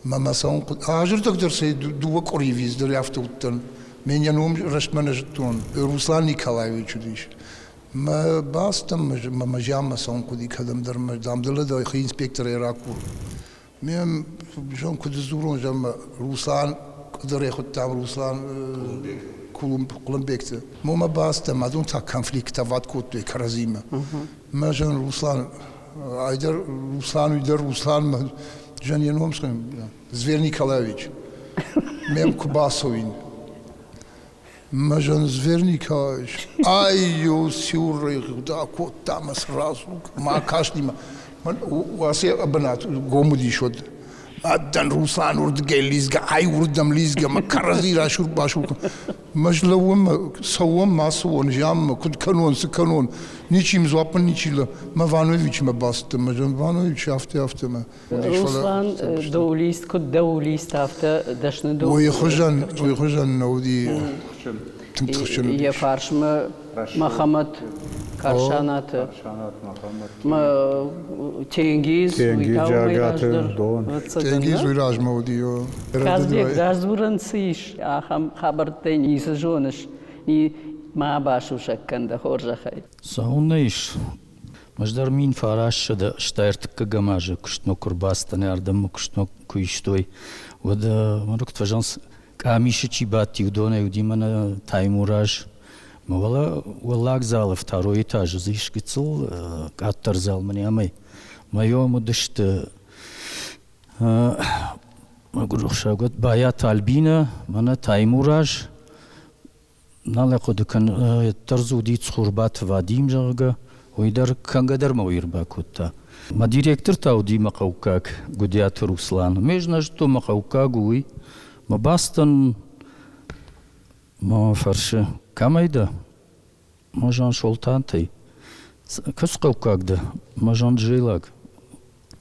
Мӕ мӕ цӕуын хъуыд. Азырдӕг дӕр сӕ дыууӕ къуырийы виздӕр афтӕ уыдтӕн. Ме йӕ ном рӕстмӕ нӕ зыдтон. Руслан Николаевич уыдис. Мӕ бацыдтӕн мӕ мӕ зианмӕ цӕуын хъуыди кӕдӕмдӕр, мӕ дам дӕлӕ дӕхи инспекторӕй ракур. Ме зон куыд дзурон, зӕгъ, Руслан, къуыдырӕй хуыдтам Руслан Хъуылымбегты. Момӕ бацыдтӕн, адон та конфликтоват кодтой кӕрӕдзимӕ. Мӕ зӕн Руслан, айдӕр Руслан, уый дӕр Руслан, мӕ зӕн йӕ ном Зверь Николаевич. Мӕм куы бацӕуин. Мӕ зӕн Зверь Николаевич, ай-ю сюрры кодта мӕ сразу, ма кастимӕ. Уасе бынат гом уыдис уӕд. Адӕн Руслан уырдыгӕй лидзгӕ, ай уырдӕм лидзгӕ, мӕ кӕрӕдзи расур-басур. Мӕ слӕууӕм, цӕуӕм, ма цӕуон, зианмӕ, куыд кӕнон, цы кӕнон. Ничи дзуаппӕн ничи мӕ Вановичмӕ бацыдтӕн, мӕ зӕн Ванович афтӕ, афтӕ мӕ. Руслан доулист, куыд доулист, афтӕ дӕсны доулист. Уый хуызӕн, уый хуызӕн нӕ уыди тынг тыхджын. Йӕ фарсмӕ Мӕхӕмӕт Карсанаты, Тенгиз, уый та уымӕй раздӕр. Тенгиз уый размӕ уыди. Казбек, дӕ цы ис, ахӕм хабӕрттӕй ницы зоныс, ма басусӕг кӕн дӕ хорзӕхӕй. Цӕуылнӕ ис? Ӕз дӕр 1983 азы куыстмӕ куы рбацыдтӕн, ардӕм куыстмӕ куы истой, уӕд мӕ куыд фӕзӕгъынц, къамисы чи бадти, уыдонӕй уыди мӕнӕ Таймураз. Мӕ уӕлӕ уӕллаг залы второй этажы дзы ис гыццыл къаддӕр зал мӕнӕ амӕй. Мӕ уыдысты мӕгуыр уӕд Байаты Альбинӕ, мӕнӕ Таймураз, Нал ӕй хъуыды кӕн, ӕддӕр дзы уыди Цхуырбаты Вадим, зӕгъгӕ, уый дӕр кӕнгӕ дӕр мӕ уый ӕрбакодта. Мӕ директор та уыди мӕ хъӕуккаг Гуыдиаты Руслан. Ме нӕ зыдтон, мӕ хъӕуккаг у уый. Мӕ бацыдтӕн, мӕ фӕрсы, кӕмӕй дӕ? Мӕ зӕгъын, Солтантӕй. Кӕцы хъӕуккаг дӕ? Мӕ зӕгъын, Джейлаг.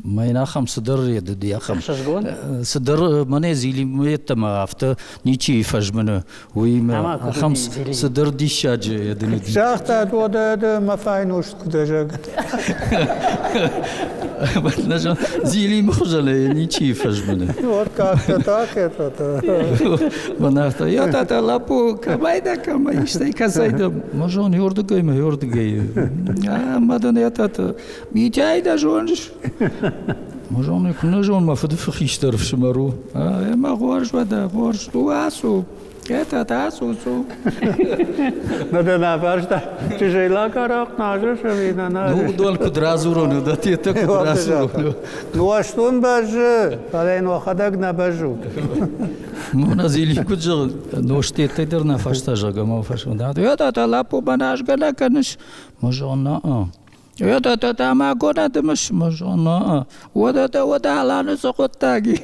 Мӕ йын ахӕм цыдӕр рӕдыди, ахӕм цыдӕр мӕнӕ Зилимӕ афтӕ ничи фӕзмыны, уый ахӕм цыдӕр диссаджы ӕдын уыди. Загъта, уӕдӕ мӕ файнуст куыд зӕгъ. Зилимы хуызӕн ничи фӕзмыны. Вот как-то так это. Мӕн афтӕ, я та лӕппу, кӕмӕй дӕ, кӕмӕй, стӕй кӕцӕй дӕ? Мӕ зон, ёрдыгӕй мӕ ёрдыгӕй. Ӕмӕ дын это Митяй дӕ зоныс? Мӕ зоны, куы нӕ зон, мӕ фыды хистӕр ӕфсымӕр у. Ӕмӕ хорз уӕдӕ, хорз. У ацу. Это ацу, цу. Нӕ дӕ нӕ фарста, чызӕйлаг арахъ назыс ӕви нӕ назыс? Ну, уыдон куыд радзурон, уыдӕттӕ куыд радзурон. Нуӕзтон бӕззы, фӕлӕ йын уӕхӕдӕг нӕ бӕззут. Мона Зили куыд зӕгъы, нозтеттӕй дӕр нӕ фарста, зӕгъгӕ, мӕ фӕрсмӕ. Это лӕппу мӕ назгӕ нӕ кӕныс? Мӕ зӕгъын, нӕ. Это ма горӕты мысмыс, уӕдӕ уӕдӕ Аланы цы хъуыддаг и?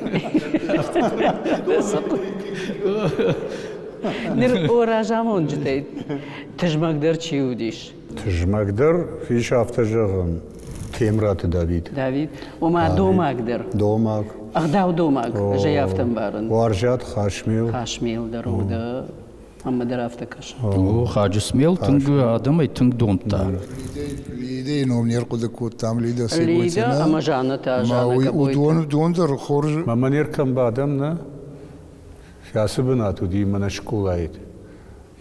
Ныр о разамонджытӕй тызмӕгдӕр чи уыдис? Тызмӕгдӕр ис афтӕ зӕгъӕн Темраты Давид. Давид, ома домаг дӕр. Домаг. Ӕгъдау домаг, ӕз ӕй афтӕ ӕмбарын. Уарзиат Хасмел. Хасмел дӕр у, да. Ӕмӕ дӕр афтӕ кӕсы. О, Хаджысмел тынг адӕмӕй тынг домдта. Лидӕйы ном не рхъуыды кодтам, Лидӕ Лидӕ ӕмӕ Жанна та, Жанна Кабойты. Уыдон дӕр хорз. Мӕ не ркӕм бадӕм, нӕ? Ацы бынат уыди мӕнӕ скъолайы.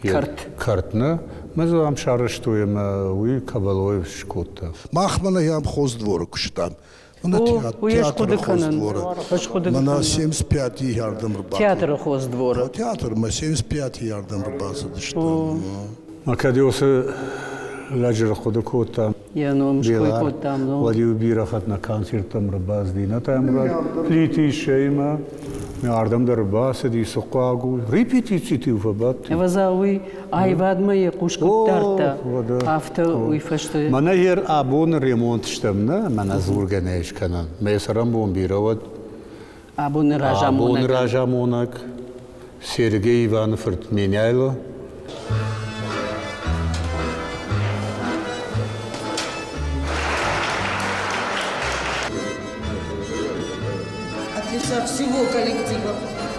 Кӕрт. Кӕрт, нӕ? Мӕ дзы ам сарӕзтой ӕмӕ уый Кабалоев скодта. Мах мӕнӕ ам хоздворы куыстам. Мӕнӕ театры хоздворы. Мӕнӕ 75 ардӕм ӕрбацыд. Театры хоздворы. Театрмӕ 75 ардӕм ӕрбацыдысты. Ма кӕд уыцы лӕджы рхъуыды кодта. Йӕ ном ской кодтам. Уӕд-иу бирӕ хатт нӕ концерттӕм ӕрбацыди. Нӕ та Плиты Иссӕимӕ ардӕм дӕр ӕрбацыди, цы хъуаг у. Репетициты-иу фӕбадти. Ӕвӕдза, уый аивадмӕ йӕ хъус куыд дардта, афтӕ уый фӕстӕ. Мӕнӕ йер абоны ремонт стӕм, нӕ? Мӕнӕ дзургӕ нӕ скӕнӕн. Мӕ цӕрӕнбон бирӕ уӕд. Абоны разамонӕг. Абоны разамонӕг Сергей Иваны фырт Меняйло. От лица всего коллектива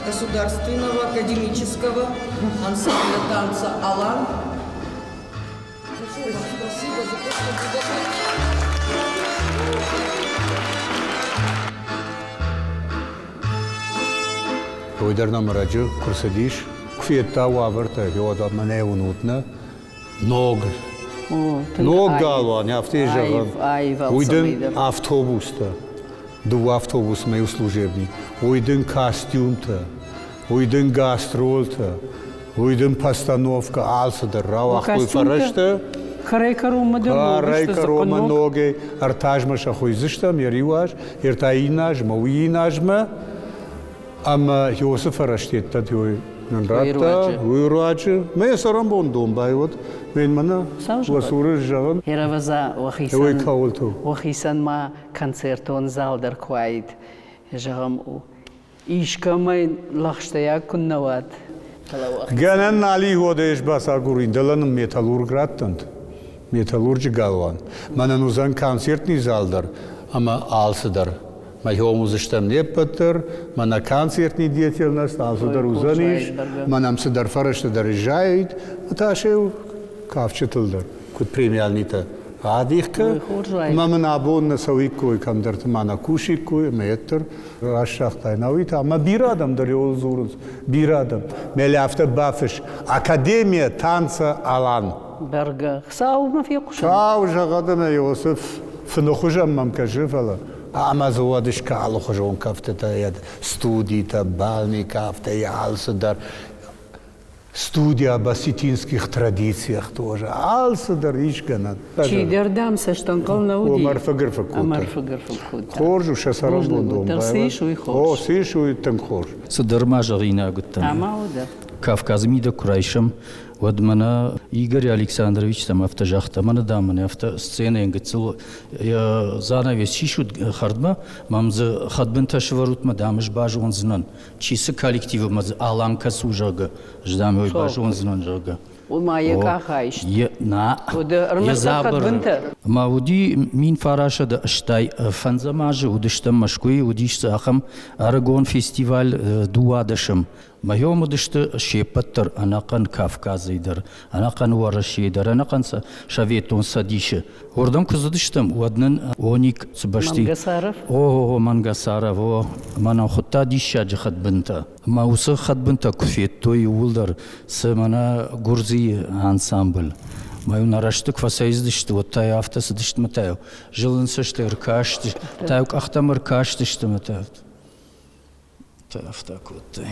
Государственного академического ансамбля танца «Алан». Большое вам спасибо за то, что вы Уый дӕр нӕм ӕрӕджы куы рцыдис, куы федта уавӕртӕ, уӕд мӕнӕ уынут нӕ ног ног галуан, афтӕ зӕгъӕм. Уый дын автобустӕ, дыууӕ автобусмӕ иу служебник, уый дын костюмтӕ, уый дын гастролтӕ, уый дын постановкӕ, алцыдӕр рауагътой фӕрӕзтӕ. Кӕрӕй-кӕронмӕ дӕр Кӕрӕй-кӕронмӕ ногӕй ӕртазмӕ сӕ хуыйдзыстӕм, йӕ иу аз, ӕртӕ иннӕ азмӕ, уый иннӕ азмӕ. Ӕмӕ Иосы фӕрӕзтеттӕ уый нын радта, уый руаджы. Мӕ цӕрӕнбон домбай уыд. Мӕн мӕнӕ уӕ цуры зӕгъын. Ӕрӕвӕдза, уӕхицӕн ма концертон зал дӕр куы уаид, зӕгъӕм, искӕмӕй лӕгъстӕйаг куыннӕ уат. Гӕнӕн нал и уӕдӕ ӕз бацагурин, дӕлӕ нын металлург раттӕнт, металлурджы галуан. Мӕнӕн уыдзӕн концертный зал дӕр ӕмӕ алцыдӕр. Мӕхион уыдзыстӕм не ппӕт дӕр, мӕнӕ концертный деятельность, алцыдӕр уыдзӕнис, мӕнӕм цыдӕр фӕрӕзтӕ дӕр иззаид, та се кафджытыл дӕр, куыд премиальнитӕ адих кӕ. Мӕ мын абон нӕ цӕуиккой кӕмдӕрты ма нӕ кусиккой, ӕмӕ ӕддӕр раст загътай, науи та ӕмӕ бирӕ адӕм дӕр иуыл дзурынц, бирӕ адӕм. Мӕлӕ афтӕ бафыс, Академия танца Алан. Бӕргӕ, Хуыцаумӕ фехъусын. Хуыцау зӕгъӕд ӕмӕ Иосиф фыны хуызӕн мӕм кӕсы, фӕлӕ ӕмӕ дзы уӕд скӕ алыхуызон кӕфтытӕ, студитӕ, бальный кафтӕ, алцыдӕр. Студия осетинских традициях тоже. Алцыдӕр ис гӕнӕн. Чидӕр дӕм цӕстӕнхъӕл нӕ уыди? Омӕ ӕрфыг-ӕрфыг кодта. Ӕмӕ ӕрфыг-ӕрфыг кодта. Хорз у сӕ цӕрӕнбон домбай. Цы ис, уый хорз. О, цы ис, уый тынг хорз. Цыдӕр ма зӕгъинаг уыдтӕн. Ӕмӕ уыд. Кавказы мидӕг куы райсӕм, уӕд мӕнӕ Игорь Александрович там афтӕ загъта, мӕнӕ дам мын афтӕ сценӕйӕн гыццыл занавес сисут хӕрдмӕ, мӕм дзы хӕдбынтӕ сывӕрут мӕ дам ӕз базондзынӕн, чи цы коллективы мӕ дзы Алан кӕцы у, зӕгъгӕ, ӕз дам ой базондзынӕн, зӕгъгӕ. Уымӕ йӕ къах айст. На, йӕ дзабыр. Ма уыди 1985 азы уыдыстӕм Мӕскуыйы, уыдис дзы ахӕм ӕрыгон фестиваль дыууадӕсӕм. Мӕйом уыдысты се ппӕт дӕр ӕнӕхъӕн Кавказӕй дӕр, ӕнӕхъӕн Уӕрӕсейы дӕр, ӕнӕхъӕн Советон Цӕдисы. Уырдӕм куы цыдыстӕм, уӕд нын Оник цы бӕсти... Мангасаров? О, Мангасаров, о, мӕнӕн хуыдта диссаджы хӕдбынтӕ. Ӕмӕ уыцы хӕдбынтӕ куы федтой иууылдӕр, цы мӕнӕ гуырдзыйы ансамбль. Мӕ-иу нӕ рӕзты куы фӕцӕйцыдысты, уӕд та-иу афтӕ цыдысты мӕ та-иу зылын цӕстӕй ӕркастысты, та-иу къӕхтӕм ӕркастысты мӕ та Афтӕ кодтой.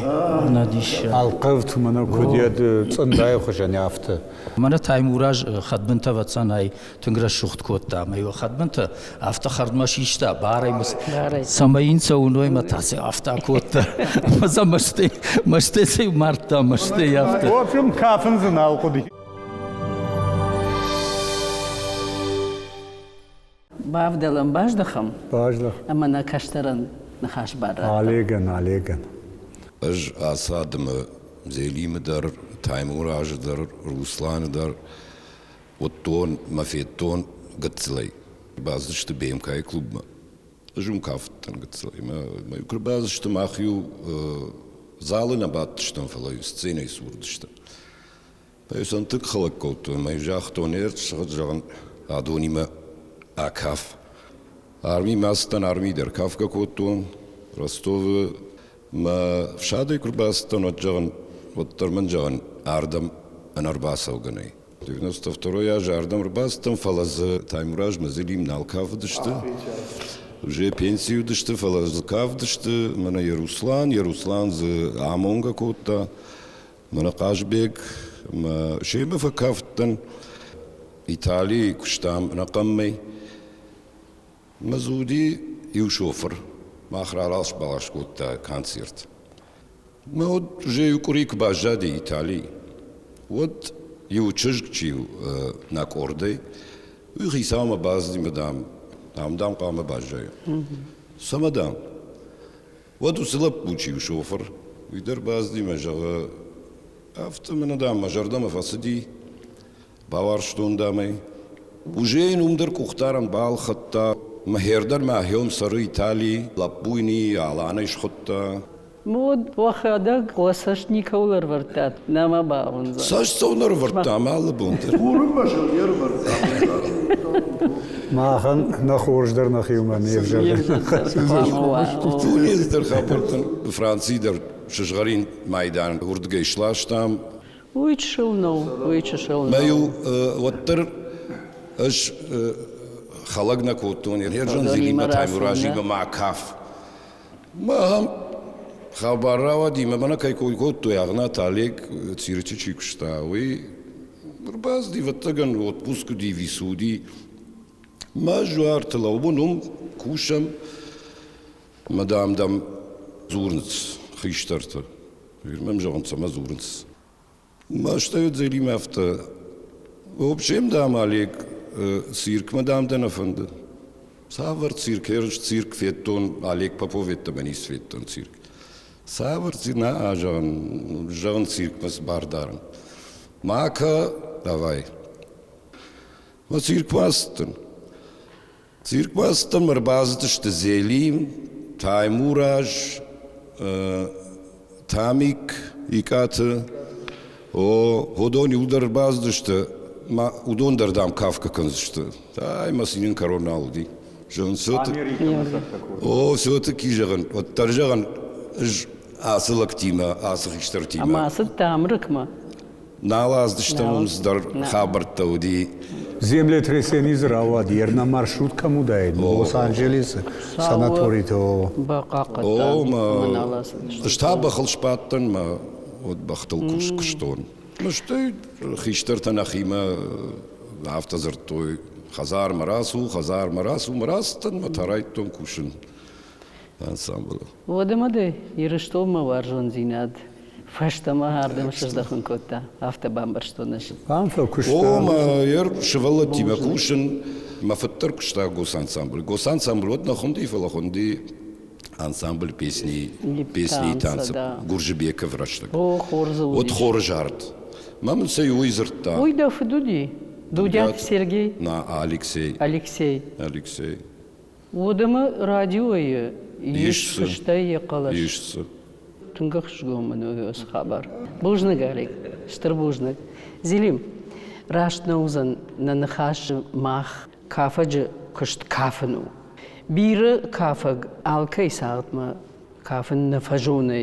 Нӕ диссаг. Ӕлхъывд мӕнӕ куыд йӕ цъындайы хуызӕн афтӕ. Мӕнӕ Таймураз хӕдбынтӕ ӕвӕццӕнӕй тынг рӕсугъд кодта. Ӕмӕ йӕ хӕдбынтӕ афтӕ хӕрдмӕ систа, барӕй цӕмӕй йын цӕуыной мӕ та сӕ афтӕ кодта. Мӕ мӕстӕй, мӕстӕй сӕ мардта, мӕстӕй афтӕ. В общем, кафын дзы нал хъуыди. Бавдӕлӕм, баздӕхӕм. Баздӕх. Ӕмӕ нӕ кӕстӕрӕн ныхас бар раттӕм. Алегӕн, Алегӕн. Ӕз ацы адӕмы Зелимы дӕр, Таймуразы дӕр, Русланы дӕр уыдтон мӕ федтон гыццылӕй. Бацыдысты БМК-йы клубмӕ. Ӕз уым кафыдтӕн гыццылӕй. Мӕ куы рбацыдысты, мах-иу залы нӕ бадтыстӕм, фӕлӕ-иу сценӕйы цур уыдыстӕм. Ӕз тынг хӕлӕг кодтон, мӕ загътон, зӕгъын, адонимӕ акаф. Арми ма цыдтӕн, арми дӕр кафгӕ кодтон. Ростовы мӕ фсадӕй куы рбацыдтӕн, уӕд зӕгъын, уӕддӕр мын зӕгъын, ардӕм ӕнӕрбацӕугӕ нӕй. 92 азы ардӕм ӕрбацыдтӕн, фӕлӕ дзы Таймураз мӕ Зелим нал кафыдысты. Уже пенсийы уыдысты, фӕлӕ дзы кафыдысты. Мӕнӕ Еруслан, Еруслан дзы амонгӕ кодта. Мӕнӕ Хъазбег, мӕ семӕ фӕкафыдтӕн. Италийы куыстам ӕнӕхъӕнмӕй. Мӕ дзы уыди иу шофыр, мах ралас-балас кодта концерт. Мӕ уд уже иу къуыри куы баззади Италийы, уӕд иу чызг чи у нӕ къордӕй, уый хицаумӕ бацыди мӕ дам, ам, дам, хъуамӕ баззайон. Цӕмӕ, дам? Уӕд уыцы лӕппу чи у шофыр, уый дӕр бацыди мӕ зӕгъы, афтӕ мӕнӕ, дам, мӕ зӕрдӕмӕ фӕцыди, Бауарзтон дам ӕй. Уже йын уым дӕр къухдарӕн балхӕдта. Мӕ дӕр мӕ хион цӕры Италийы, лӕппуйы ни Аланӕй схуыдта. Мод уӕхӕдӕг уӕ цӕст никӕуыл ӕрвӕрдтат, нӕма бауындзӕн. Цӕст цӕуыл ӕрвӕрдтам алы бон дӕр? Курынмӕ сыл не рвӕрдтам. Махӕн нӕ хорз дӕр нӕхиумӕ не взӕр. Дунейы дӕр хабӕрттӕн Францийы дӕр сызгъӕрин майдан уырдыгӕй сластам. Уый чысыл нӕу, уый чысыл нӕу. Мӕ-иу уӕддӕр ӕз хӕлӕг нӕ кодтон Ерджан-Зелимӕ Таймуразимӕ ма каф. Мӕ ахӕм хабар рауади, мӕ мӕнӕ кӕй кой кодтой, Агънаты Олег цирчы чи куыста, уый ӕрбацыди, ӕвӕццӕгӕн, отпуск уыди, висы уыди. Мӕ зуарты лӕууын уым, кусӕм, мӕ дам, дам дзурынц хистӕртӕ. Мӕм зӕгъынц ӕмӕ дзурынц. Мӕстӕй Зелимӕ афтӕ. Вообще, дам, Олег, циркмӕ, дам, дӕ нӕ фӕнды. Цавӕр цирк? Ӕз цирк федтон, Олег Попов йеддӕмӕ ницы федтон цирк. Цавӕр цирк? Нӕ, зӕгъын, зӕгъын циркмӕ цы бар дарын. Ма кӕ, давай. Мӕ циркмӕ ацыдтӕн. Циркмӕ ацыдтӕн ӕрбацыдысты Зелим, Таймураз, Тамик, Икъаты. О, уыдон иуылдӕр ӕрбацыдысты, ма уыдон дӕр, дам, кафгӕ кӕндзысты. Ай, мӕ цинӕн кӕрон нал уыди. Зӕгъын, о, все-таки, зӕгъын, уӕддӕр, зӕгъын, ӕз ацы лӕгтимӕ, ацы хистӕртимӕ. Ӕмӕ ацыдтӕ Амырыкмӕ? Нал аздыстӕм уым цыдӕр хабӕрттӕ уыди. Землетрясение дзы рауад, ерна маршрут кӕм уыдаид, Лос-Анджелесы санаториты. Бахъахъхъӕдта. О, мӕ ӕз та бӕхыл сбадтӕн, мӕ уӕд бӕхтыл куыстон. Стӕй хистӕртӕ нӕхимӕ афтӕ дзырдтой, хӕдзармӕ рацу, хӕдзармӕ рацу, мӕ рацыдтӕн, мӕ та райдтон кусын ансамблы. Уӕдӕ дӕ Ирыстонмӕ уарзондзинад фӕстӕмӕ ардӕм сыздӕхын кодта, афтӕ бамбӕрстон ӕз. Ам фӕкуыста. О, мӕ йӕ сывӕллӕттимӕ кусын. Мӕ фыд дӕр куыста госансамблы. Госансамбль уӕд нӕ хуынди, фӕлӕ хуынди ансамбль песни, песни и танцы Гуржибеков рӕстӕг. О, хорз уыди. Уӕд хоры зард. Мӕ мын сӕ уый дзырдта. Уый дӕ фыд уыди? Дудиаты Сергей? На, Алексей. Алексей. Алексей. Уӕдӕмӕ радиойы ис фыстӕй йӕ хъӕлӕс. Ис дзы. Тынг ӕхсызгон мын у уыцы хабар. Бузныг, Алик, стыр бузныг. Зелим, раст нӕ уыдзӕн нӕ ныхасы мах кафӕджы куыст кафын у. Бирӕ кафӕг алкӕй цагъдмӕ кафын нӕ фӕзоны,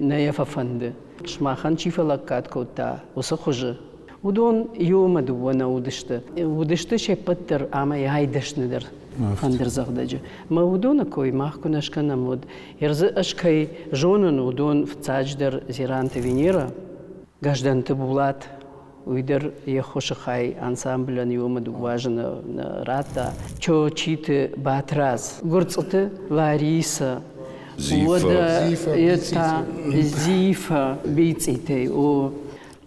нӕ йӕ фӕфӕнды. Сымахӕн чи фӕлӕггад кодта, уыцы хуызы. Уыдон иу ӕмӕ дыууӕ нӕ уыдысты. Уыдысты се ппӕт дӕр ӕмӕ ай дӕсныдӕр фӕндырдзӕгъдӕджы. Мӕ уыдоны кой мах куы нӕ скӕнӕм, уӕд ӕрдзы ӕз кӕй зонын, уыдон фыццаджыдӕр Дзеранты Венера, Гӕздӕнты Булат, уый дӕр йе ххуысы хай ансамблӕн иу ӕмӕ дыууӕ азы нӕ радта. Чочиты Батрадз, Гуырцъыты Ларисӕ, уӕдӕ та Зифа Бицъитӕй у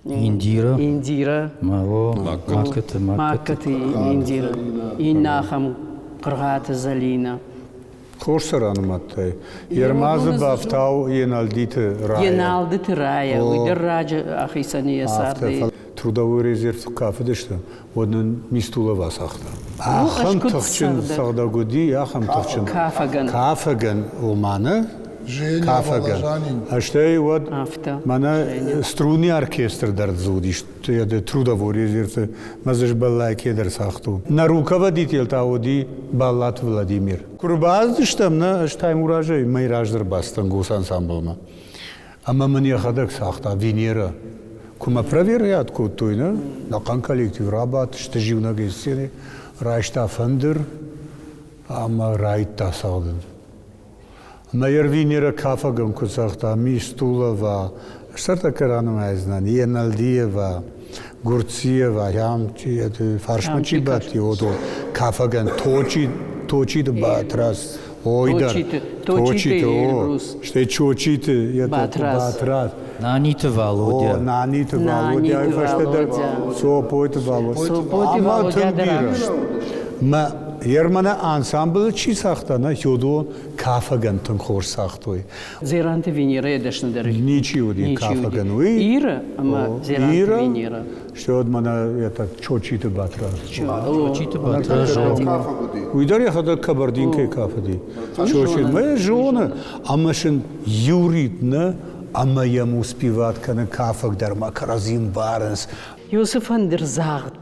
Индира. Индира. Маккаты, Маккаты Индира. Иннӕ ахӕм Хъыргъаты Зӕлинӕ. Хорз сӕ ранымадтай. Ермазы бафтау Еналдиты райӕ. Еналдыты райӕ, уый дӕр раджы ахицӕн йӕ цардӕй. Трудовой резерв куы кафыдысты, уӕд нын Мистулов ацагъта. Ахӕм тыхджын цӕгъдӕг уыди, ахӕм тыхджын. Кафӕгӕн. Кафӕгӕн, ома нӕ. кафӕгӕн. Стӕй уӕд мӕнӕ струнный оркестр дӕр дзы уыдис, трудовой резервты мӕ дзы сбӕллай кедӕр цагътон. Нӕ руководитель та уыди Баллаты Владимир. Куы рбацыдыстӕм, нӕ, ӕз Таймуразӕй мӕй раздӕр бацыдтӕн госансамблмӕ. Ӕмӕ мын йӕхӕдӕг цагъта Венера. Куы мӕ проверят кодтой, нӕ, нӕхъӕн коллектив рабадтысты иунӕгӕй сценӕйы, райста фӕндыр ӕмӕ райдта цӕгъдын. Ӕмӕ йӕ Венера кафӕгӕн куы цагъта Мистулова, стӕртӕккӕ ранымайдзынӕн, Еналдиева, Гурциева, ам фарсмӕ чи бадти, уыдон кафӕгӕн Точи, Точиты Батраз, ой дӕр, Точиты, о, стӕй Чочиты Батраз. Наниты Валодя. О, Наниты Валодя, фӕстӕдӕр Сопойты Валодя. Сопойты Валодя дӕр Мӕ Ерманы ансамблы чи цагъта, нӕ, уыдон кафӕгӕн тынг хорз цагътой. Дзеранты Венерӕйы дӕсныдӕр Ничи уыди кафӕгӕн. Уый Ира ӕмӕ Дзеранты Венера. Стӕй уӕд мӕнӕ это Чочиты Батраз. Чочиты Батраз. Уый дӕр йӕхӕдӕг Кабардинкӕйы кафыди. Чочи мӕ зоны, ӕмӕ сын иу ритм нӕ, ӕмӕ йӕм успеват кӕны кафӕг дӕр ма кӕрӕдзи мбарынц. Иосы фӕндырдзагъд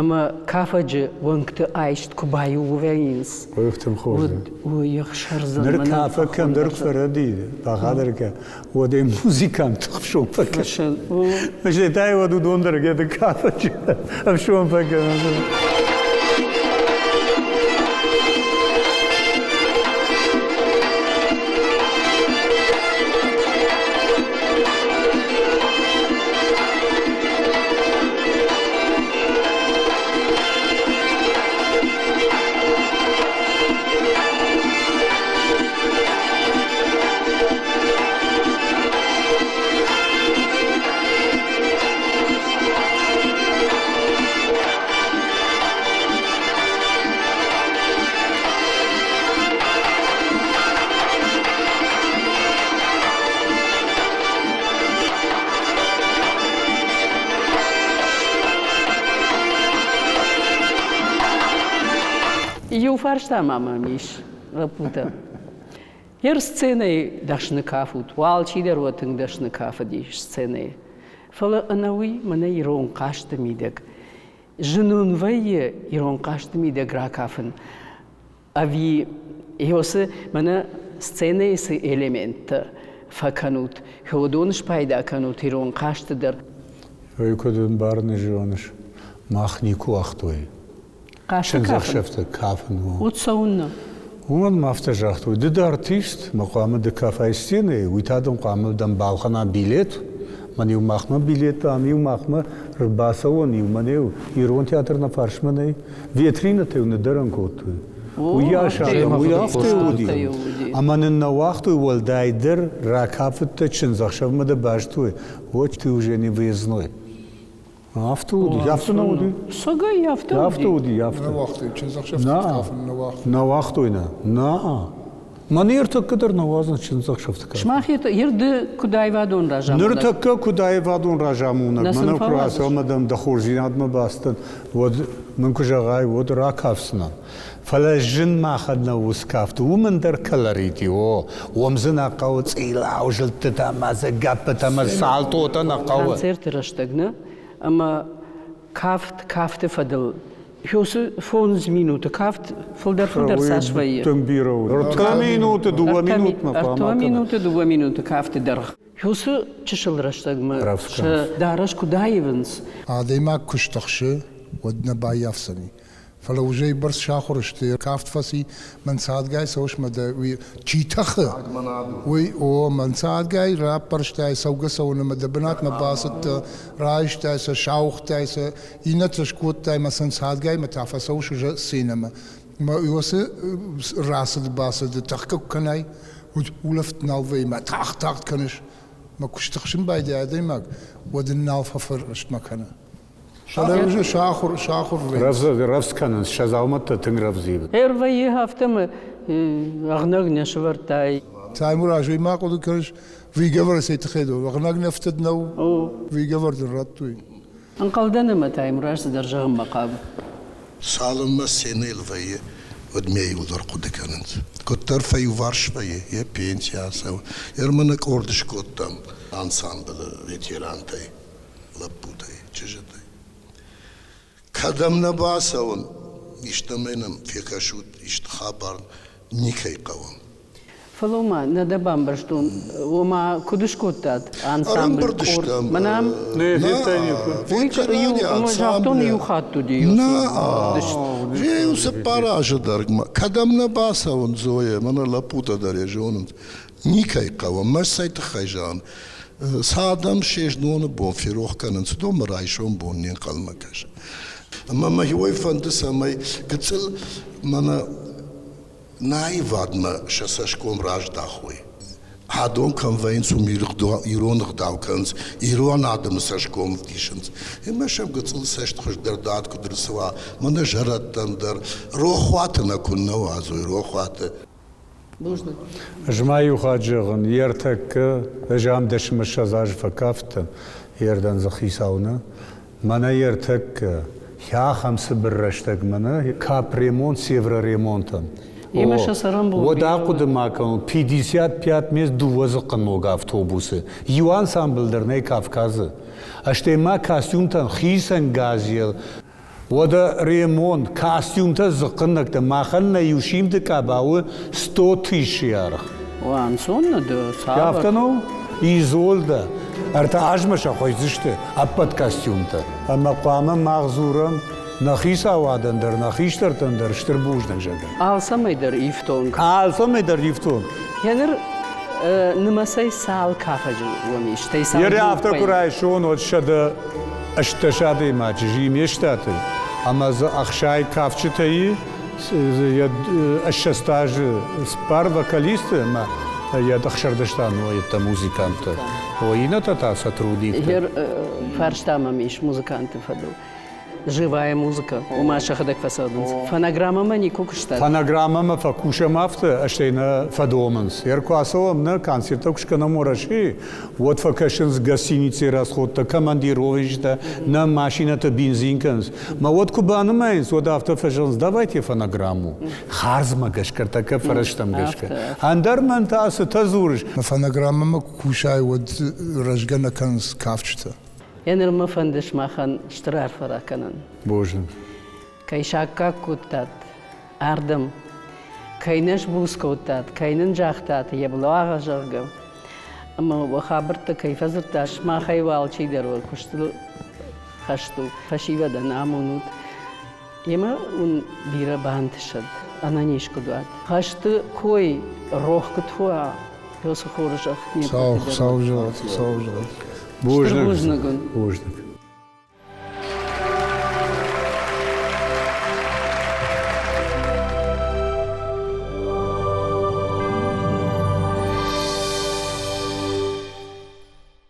ӕмӕ кафӕджы уӕнгты айст куы баиу вӕййынц, Уӕхтӕм хорз. Уӕд уый ӕхсӕрдзӕн. Ныр кафӕг кӕмдӕр куы фӕрӕди, бахадыркӕ, уӕд ӕй музыкант ӕфсон фӕкӕсы. Стӕй та уӕд уыдон дӕр гӕды кафӕджы ӕфсон фӕкӕнынц. Иу фарста ма мӕм ис, лӕппутӕ. Йе сценӕйы дӕсны кафут, алчидӕр уӕ тынг дӕсны кафыди сценӕйы. Фӕлӕ ӕнӕуый мӕнӕ ирон хъазты мидӕг зын уын вӕййы ирон хъазты мидӕг ракафын ӕви Иосы мӕнӕ сценӕйы цы элементтӕ фӕкӕнут, уыдон спайда кӕнут ирон хъазты дӕр. Ой, куыд ӕмбарын зоныс, мах никуы уагътой. Чындзӕхсӕвты кафын. Уыд цӕуыннӕ? Уымӕн ма афтӕ загътой, ды дӕ артист, мӕ хъуамӕ ды кафай сценӕйы, уый та дын хъуамӕ дӕм балхӕна билет. Мӕн-иу махмӕ билет, ам-иу махмӕ рбацӕуӕн-иу, мӕн-иу ирон театр нӕ фарсмӕ нӕй. Витринӕтӕ-иу ныддӕрӕн кодтой. Уыйас адӕм, уый афтӕ уыди. Ӕмӕ нын нӕ уагътой уӕлдайдӕр ракафыдтӕ чындзӕхсӕвмӕ дӕ бастой, вот ты уже не выездной. Афтӕ уыди, афтӕ нӕ уыди? Сагай афтӕ уыди. Афтӕ уыди, афтӕ. Нӕ уагътой, чындзӕхсӕвты кафын нӕ уагътой. Нӕ уагътой, нӕ. Нӕ. Мӕн ӕртӕккӕ дӕр нӕ уадзынц чындзӕхсӕвты кафын. Сымах ерды куыд аивадон разамонӕг? Ныртӕккӕ куыд аивадон разамонӕг, мӕнӕ куы рацӕуа ӕмӕ дӕм дӕ хорздзинадмӕ бацыдтӕн, уӕд мын куы зӕгъай, уӕд ракафдзынӕн. Фӕлӕ зын махӕн нӕ ус кафт, уым ӕндӕр колорит и, о, уым дзы нӕ хъӕуы цъилау зылдтытӕ ӕмӕ дзы гӕппытӕ ӕмӕ салтотӕ нӕ хъӕуы. Концерты рӕстӕг нӕ ӕмӕ кафт кафты фӕдыл Уыцы фондз минуты кафт фылдӕр-фылдӕр цас вӕййы? Тынг бирӕ у. Ӕртӕ минуты, дыууӕ минутмӕ хъуамӕ Ӕртӕ минуты, дыууӕ минуты кафты дӕргъ. Уыцы чысыл рӕстӕгмӕ сӕ дарӕс куыд аивынц? Адӕймаг куы стыхсы, уӕд нӕ баййафдзӕни. Фӕлӕ уызӕйбӕрц сахуыр сты, кафт фӕци, мӕн цадгай цӕуыс мӕ дӕ уый чи тӕхы, уый о, мӕн цадгай раппӕрстай цӕугӕ-цӕуын ӕмӕ дӕ бынатмӕ бацыдтӕ, райстай сӕ, сауыгътай сӕ, иннӕтӕ скодтай мӕ сын цадгай мӕ та фӕцӕуыс уже сценӕмӕ. Мӕ уыцы рацыд-бацыды тӕхгӕ куы кӕнай, уӕд улӕфт нал вӕййы мӕ тагъд-тагъд кӕныс. Мӕ куы стыхсын байдайа адӕймаг, уӕд ын нал фӕфӕрӕстмӕ кӕны. Фӕлӕ сахуыр, сахуыр Рӕвдз кӕнынц, сӕ дзаумӕттӕ тынг рӕвдз ивынц. Ӕрвӕййы афтӕмӕ ӕгънӕг нӕ сӕвӕрдтай. Таймураз, уый ма хъуыды кӕныс, выговор цӕй тыххӕй дӕу? Ӕгънӕг не фтыд нӕу, выговор дын радтой. Ӕнхъӕлдӕн ӕмӕ Таймураз цыдӕр зӕгъынмӕ хъавы. Цалынмӕ сценӕйыл вӕййы, Уӕд мӕ иуылдӕр хъуыды кӕнынц. Куыддӕр фӕиуварс вӕййы, йӕ пенси ацӕуы. Ӕрмӕ къорд скодтам ансамблы ветерантӕй, лӕппутӕй, чызджытӕй. Кӕдӕм нӕ бацӕуын, истӕмӕй нӕм фӕкӕсут, исты хабар никӕй хъӕуы. Фӕлӕуу-ма, нӕ дӕ бамбӕрстон, ома куыд скодтат ансамбль къорд? Мӕнӕ уый загътон иу хатт уыди. Нӕ, иу цыппар азы дӕргмӕ. Кӕдӕм нӕ бацӕуын, Зоя, мӕнӕ лӕппутӕ дӕр йӕ зонынц. Никӕй хъӕуы, мӕ цӕй тыххӕй зӕгъын. Цы адӕм се зноны бон ферох кӕнынц, уыдонмӕ райсом бон не нхъӕлмӕ кӕсы. Ӕмӕ мӕ уый фӕнды, цӕмӕй гыццыл мӕнӕ нӕ аивадмӕ сӕ цӕсгом раздахой. Адон кӕм вӕййынц, уым ирон ӕгъдау кӕнынц, ирон адӕмы цӕсгом ӕвдисынц. Ӕмӕ сӕм гыццыл цӕст хуыздӕр дӕр куыд ӕрцӕуа, мӕнӕ зӕрӕдтӕн дӕр рохуаты нӕ куыннӕ уадзой, рохуаты. Бузныг. Ӕз ма иу хатт зӕгъын, йе ртӕккӕ ӕз ам дӕсмӕ-ссӕдз азы фӕкафтӕн, йе рдӕн дзы хицау нӕ. Мӕнӕ йе ртӕккӕ ахӕм цыбыр рӕстӕгмӕ нӕ капремонт севроремонтӕн. Емӕ сӕ цӕрӕнбон Уӕд ахъуыды ма кӕнон, 55 мест дыууӕ дзыхъхъы ног автобусы. Иу ансамбль дӕр нӕй Кавказы. Стӕй ма костюмтӕн хицӕн газел, Уӕдӕ ремонт, костюмтӕ дзыхъхъыннӕгтӕ махӕн нӕ иу симды къаба у 100 тысячи аргъ. Ӕнцон нӕ дӕ, цавӕр? Афтӕ нӕу? Изольдӕ. Ӕртӕ азмӕ сӕ хойдзысты ӕппӕт костюмтӕ. Ӕмӕ хъуамӕ мах дзурӕм нӕ хицауадӕн дӕр, нӕ хистӕртӕн дӕр стыр бузныг зӕгъӕм. Алцӕмӕй дӕр ифтонг. Алцӕмӕй дӕр ифтонг. Еныр нымӕцӕй цал кафӕджы уӕм ис? Стӕй цал Ере афтӕ куы райсон, уӕд 118 адӕймаджы зиме штаты, ӕмӕ дзы 60 кафджытӕ и, 60 азы цыппар вокалисты ӕмӕ йӕ 16 ноеттӕ музыканттӕ. О, иннӕтӕ та сотрудниктӕ. Фарста мӕм ис музыканты фӕдыл. Живая музыка, ома сӕхӕдӕг фӕцӕгъдынц. Фонограммӕмӕ никуы куыстат? Фонограммӕмӕ фӕкусӕм афтӕ, стӕй нӕ фӕдомынц. Ӕркуы ацӕуӕм нӕ концерттӕ куы скӕнӕм Уӕрӕсейы, уӕд фӕкӕсынц гостиницӕйы расходтӕ, командировочнытӕ, нӕ машинӕтӕ бензин кӕнынц. Мӕ уӕд куы банымайынц, уӕд афтӕ фӕзӕгъынц, давайте фонограмму. Хардзмӕ гӕсгӕ, ӕртӕккӕ фӕрӕзтӕм гӕсгӕ. Ӕндӕр мӕн та цытӕ дзурыс? Фонограммӕмӕ куы кусай, уӕд рӕзгӕ нӕ кӕнынц кафджытӕ. Йӕ ныр мӕ фӕнды сымахӕн стыр арфӕ ракӕнын. Бузныг. Кӕй саккаг кодтат ардӕм, кӕй нӕ сбуц кодтат, кӕй нын загътат йӕ благъа, зӕгъгӕ, ӕмӕ уӕ хабӕрттӕ кӕй фӕдзырдта, сымахӕй уӕ алчидӕр уӕ куыстыл хӕст у, фӕсивӕдӕн амонут. Емӕ уын бирӕ бантысӕд, ӕнӕниз куыд уат. Хӕсты кой рох куыд уа, Уыцы хорзӕх не Хуыцау зӕгъӕд, Хуыцау зӕгъӕд. Бузныг. Бузныг. Бузныг.